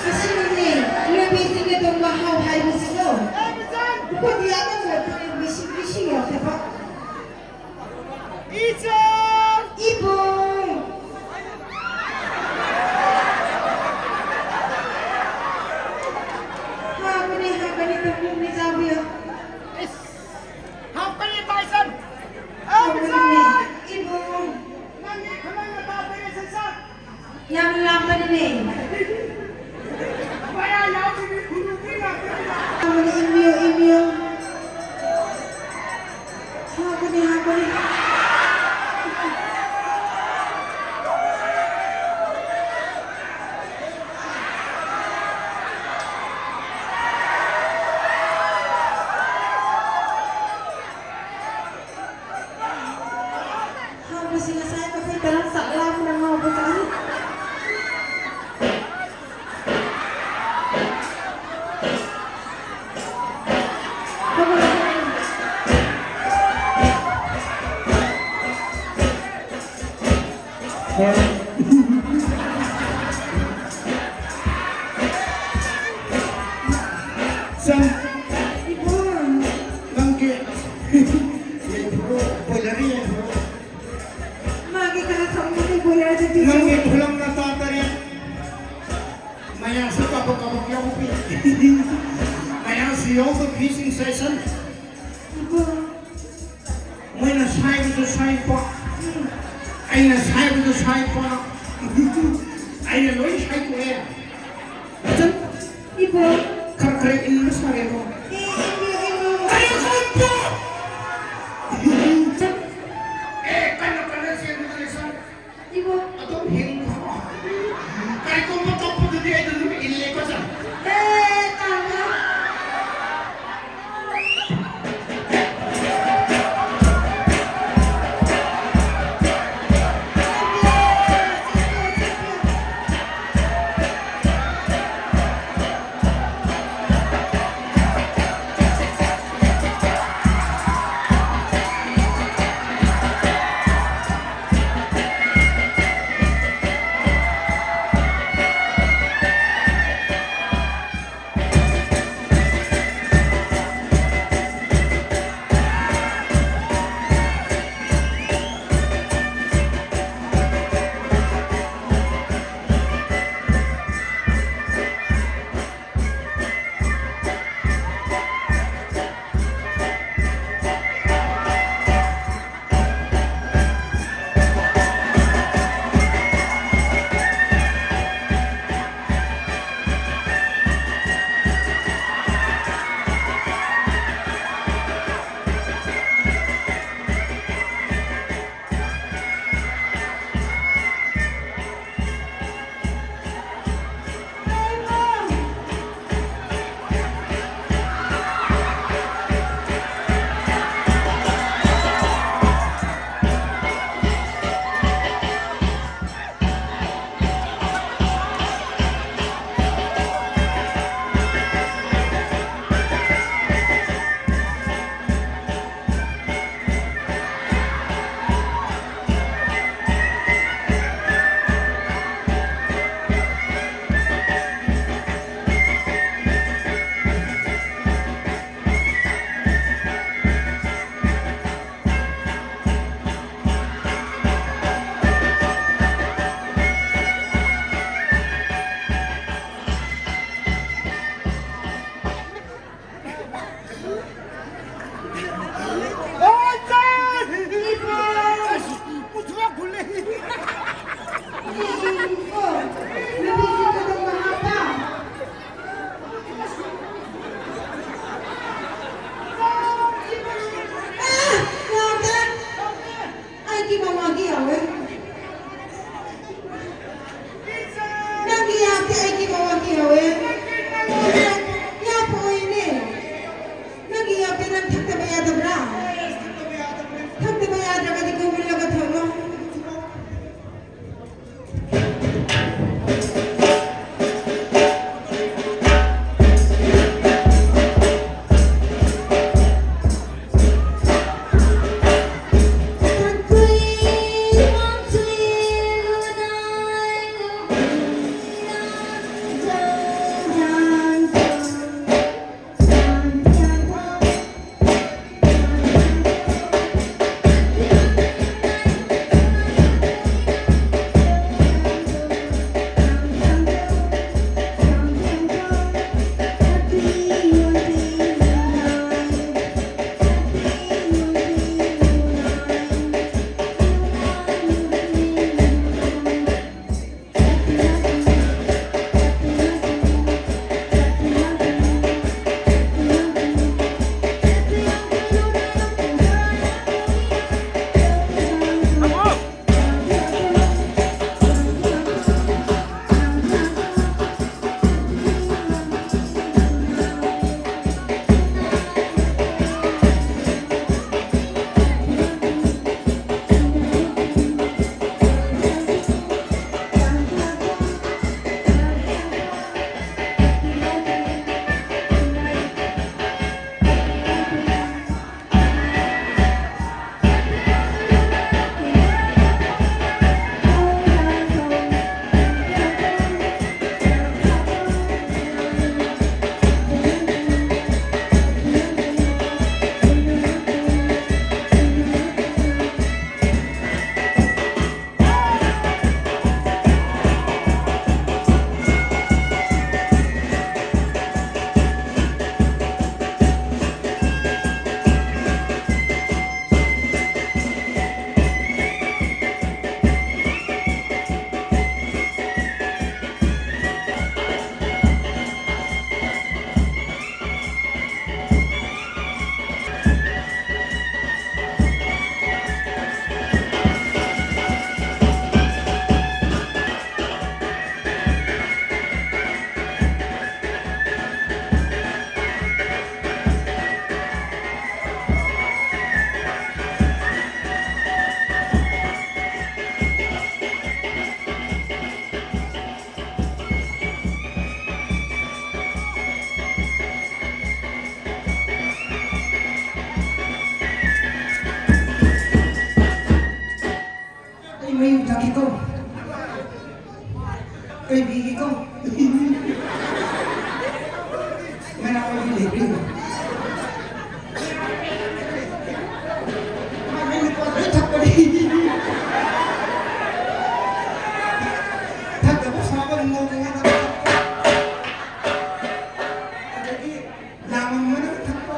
ꯑꯁꯤꯅꯤꯅꯦ, ꯅꯨꯄꯤꯁꯤꯡꯒ ꯇꯣꯡꯕ ꯍꯥꯎ ꯍꯥꯏꯕꯁꯤꯀꯣ꯫ ꯈꯨꯗꯤ ꯑꯅꯧꯕ ꯅꯨꯄꯤꯁꯤꯡ, ꯅꯨꯄꯤꯁꯤꯡ ꯌꯥꯎꯗꯕ꯫ ꯏꯆꯟ! ꯏꯕꯨꯡ! ꯍꯥꯎꯕꯅꯦ, ꯍꯥꯎꯕꯅꯦ, ꯇꯨꯝꯕꯤꯌꯨꯅꯦ, ꯆꯥꯕꯤꯌꯨ꯫ ꯏꯁ! ꯍꯥꯎꯕꯅꯦ, ꯇꯥꯏꯁꯟ! ꯍꯥꯎꯕꯅꯦ, ꯏꯕꯨꯡ! ꯅꯪꯒꯤ ꯈꯨꯂꯪ ꯅꯇꯥ ꯄꯤꯔꯁꯤ ꯆꯥꯛ! ꯌꯥꯝ ꯂꯥꯝꯕꯅꯤꯅꯦ꯫ ꯃꯌꯥ ꯌꯥꯎꯗꯕꯤ ꯈꯨꯅꯨ ꯄꯤ ꯉꯥꯛꯇꯅꯤꯅ꯫ ꯍꯥꯎꯕꯅꯦ, ꯏꯝꯕꯤꯌꯨ, ꯏꯝꯕꯤꯌꯨ꯫ ꯍꯥꯎꯕꯅꯦ, ꯍꯥꯎꯕꯅꯦ꯫ ꯍꯥꯎꯕꯁꯤ ꯉꯁꯥꯏ ꯃꯈꯩ ꯇꯔꯥ ꯆꯥꯛ ꯂꯥꯝꯕꯅ ꯉꯥꯎꯕ ꯆꯥꯅꯤ꯫ ꯆꯟ꯫ ꯏꯕꯨꯡ꯫ ꯅꯪꯒꯤ ꯌꯦꯟꯊꯣꯛ, ꯕꯣꯏꯂꯔ ꯌꯦꯟꯊꯣꯛ꯫ ꯃꯥꯒꯤ ꯈꯔ ꯊꯝꯃꯨꯅꯦ, ꯕꯣꯏꯂꯔꯗꯗꯤ꯫ ꯅꯪꯒꯤ ꯈꯨꯂꯪ ꯅꯇꯥ ꯇꯔꯦꯠ꯫ ꯃꯌꯥꯝꯁꯨ ꯀꯥꯕꯛ ꯀꯥꯕꯛ ꯌꯥꯎꯕꯤ꯫ ꯃꯌꯥꯝꯁꯨ ꯌꯥꯎꯕ ꯐꯤꯁꯤꯡ ꯁꯦꯁꯟ꯫ ꯏꯕꯨꯡ꯫ ꯃꯣꯏꯅ ꯁꯥꯏꯕꯗꯨ ꯁꯥꯏꯄ, ꯑꯩꯅ ꯁꯥꯏꯕꯗꯨ ꯁꯥꯏꯄ, ꯑꯩꯅ ꯂꯣꯏ ꯁꯥꯏꯗꯣꯛꯑꯦ꯫ ꯆꯠ, ꯏꯕꯣ꯫ ꯈꯔ ꯈꯔ ꯏꯟꯕ ꯁꯥꯔꯦꯀꯣ꯫ ꯑꯦ, ꯏꯟꯕꯤꯌꯨ, ꯏꯟꯕꯤꯌꯨ꯫ ꯑꯩ ꯁꯥꯏꯄ! ꯑꯦ, ꯀꯟꯅ ꯀꯟꯅ ꯆꯦꯟꯕꯗ ꯂꯩꯁꯟ꯫ ꯏꯕꯣ꯫ ꯑꯗꯨꯝ ꯍꯤꯡꯈꯣ꯫ ꯀꯔꯤꯒꯨꯝꯕ ꯇꯞꯄꯗꯨꯗꯤ ꯑꯩ ꯑꯗꯨꯝ ꯏꯜꯂꯦꯀꯣ, ꯁꯥꯔ꯫ ꯑꯦ, ꯇꯥꯃꯣ꯫ ꯀꯣ꯫ ꯀꯩꯕꯤꯒꯦꯀꯣ꯫ ꯃꯅꯥꯎ ꯑꯣꯏꯕꯤ ꯂꯩꯕꯤꯌꯨ꯫ ꯃꯥꯏ ꯃꯥꯏ ꯅꯨꯄꯥ ꯂꯣꯏ ꯊꯛꯄꯅꯤ꯫ ꯊꯛꯇꯕ ꯁꯥꯕ ꯉꯧꯕ ꯉꯥꯛꯇ꯫ ꯑꯗꯒꯤ ꯂꯥꯡꯕꯅ ꯊꯛꯄ꯫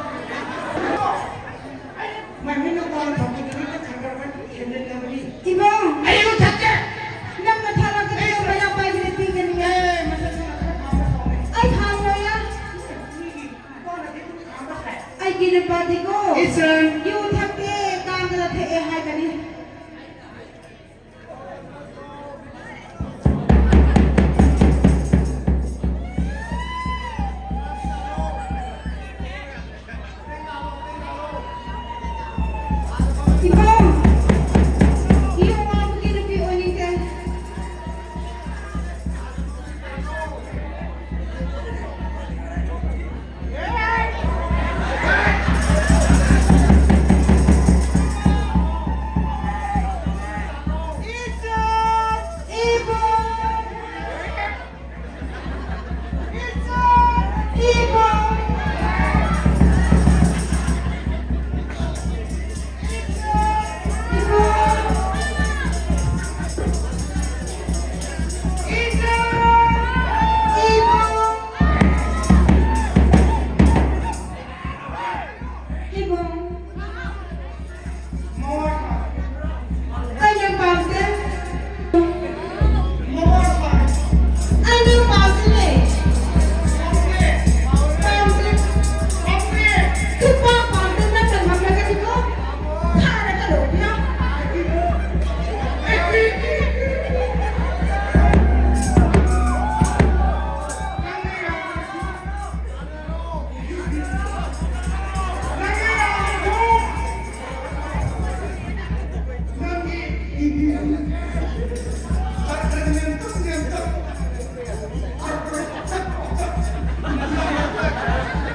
ꯃꯥꯏ ꯃꯥꯏ ꯅꯨꯄꯥ ꯊꯛꯄꯗꯨꯅ ꯈꯔ ꯈꯔ ꯍꯦꯟꯖꯤꯟꯅꯕꯅꯤ꯫ ꯏꯕꯨꯡ! ꯑꯩ ꯌꯨ ꯊꯛꯇꯦ! ꯅꯪ ꯅꯊꯥ ꯂꯥꯛꯀꯅꯤ, ꯃꯌꯥ ꯄꯥꯏꯒꯅꯤ, ꯄꯤꯒꯅꯤ꯫ ꯑꯦ, ꯃꯁꯛꯁꯤꯅ ꯈꯔ ꯈꯥꯡꯕ ꯁꯥꯎꯅꯦ꯫ ꯑꯩ ꯈꯥꯡꯉꯣꯏꯌꯦ꯫ ꯃꯤꯒꯤ ꯅꯨꯄꯥꯅꯗꯤ ꯑꯗꯨꯝ ꯈꯥꯡꯕ ꯁꯥꯏ꯫ ꯑꯩꯒꯤ ꯅꯨꯄꯥꯗꯤꯀꯣ, ꯏꯆꯟ꯫ ꯌꯨ ꯊꯛꯇꯦ, ꯀꯥꯡꯗꯅ ꯊꯛꯑꯦ ꯍꯥꯏꯒꯅꯤ꯫ ꯏꯕꯨꯡ! ꯌꯨ ꯉꯥꯎꯕꯒꯤ ꯅꯨꯄꯤ ꯑꯣꯏꯅꯤꯡꯗꯦ꯫ ꯏꯕꯨꯡ! ꯑꯩ ꯅꯪ ꯄꯥꯝꯗꯦ꯫ ꯑꯩ ꯅꯪ ꯄꯥꯝꯗꯦ꯫ ꯄꯥꯝꯗꯦ꯫ ꯁꯨꯛꯄꯥꯝ ꯄꯥꯝꯗꯦ꯫ ꯅꯪꯅ ꯉꯝꯂꯒꯗꯤꯀꯣ, ꯐꯥꯔꯒ ꯂꯧꯕꯤꯌꯣ꯫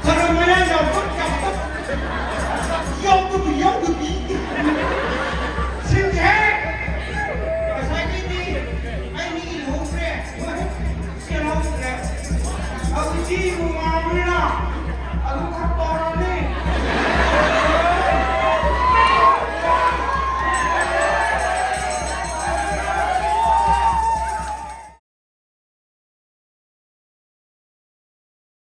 ꯈꯔ ꯃꯌꯥ ꯌꯥꯎꯇꯛ ꯌꯥꯎꯇꯛ꯫ ꯌꯥꯎꯗꯕꯤ ꯌꯥꯎꯗꯕꯤ꯫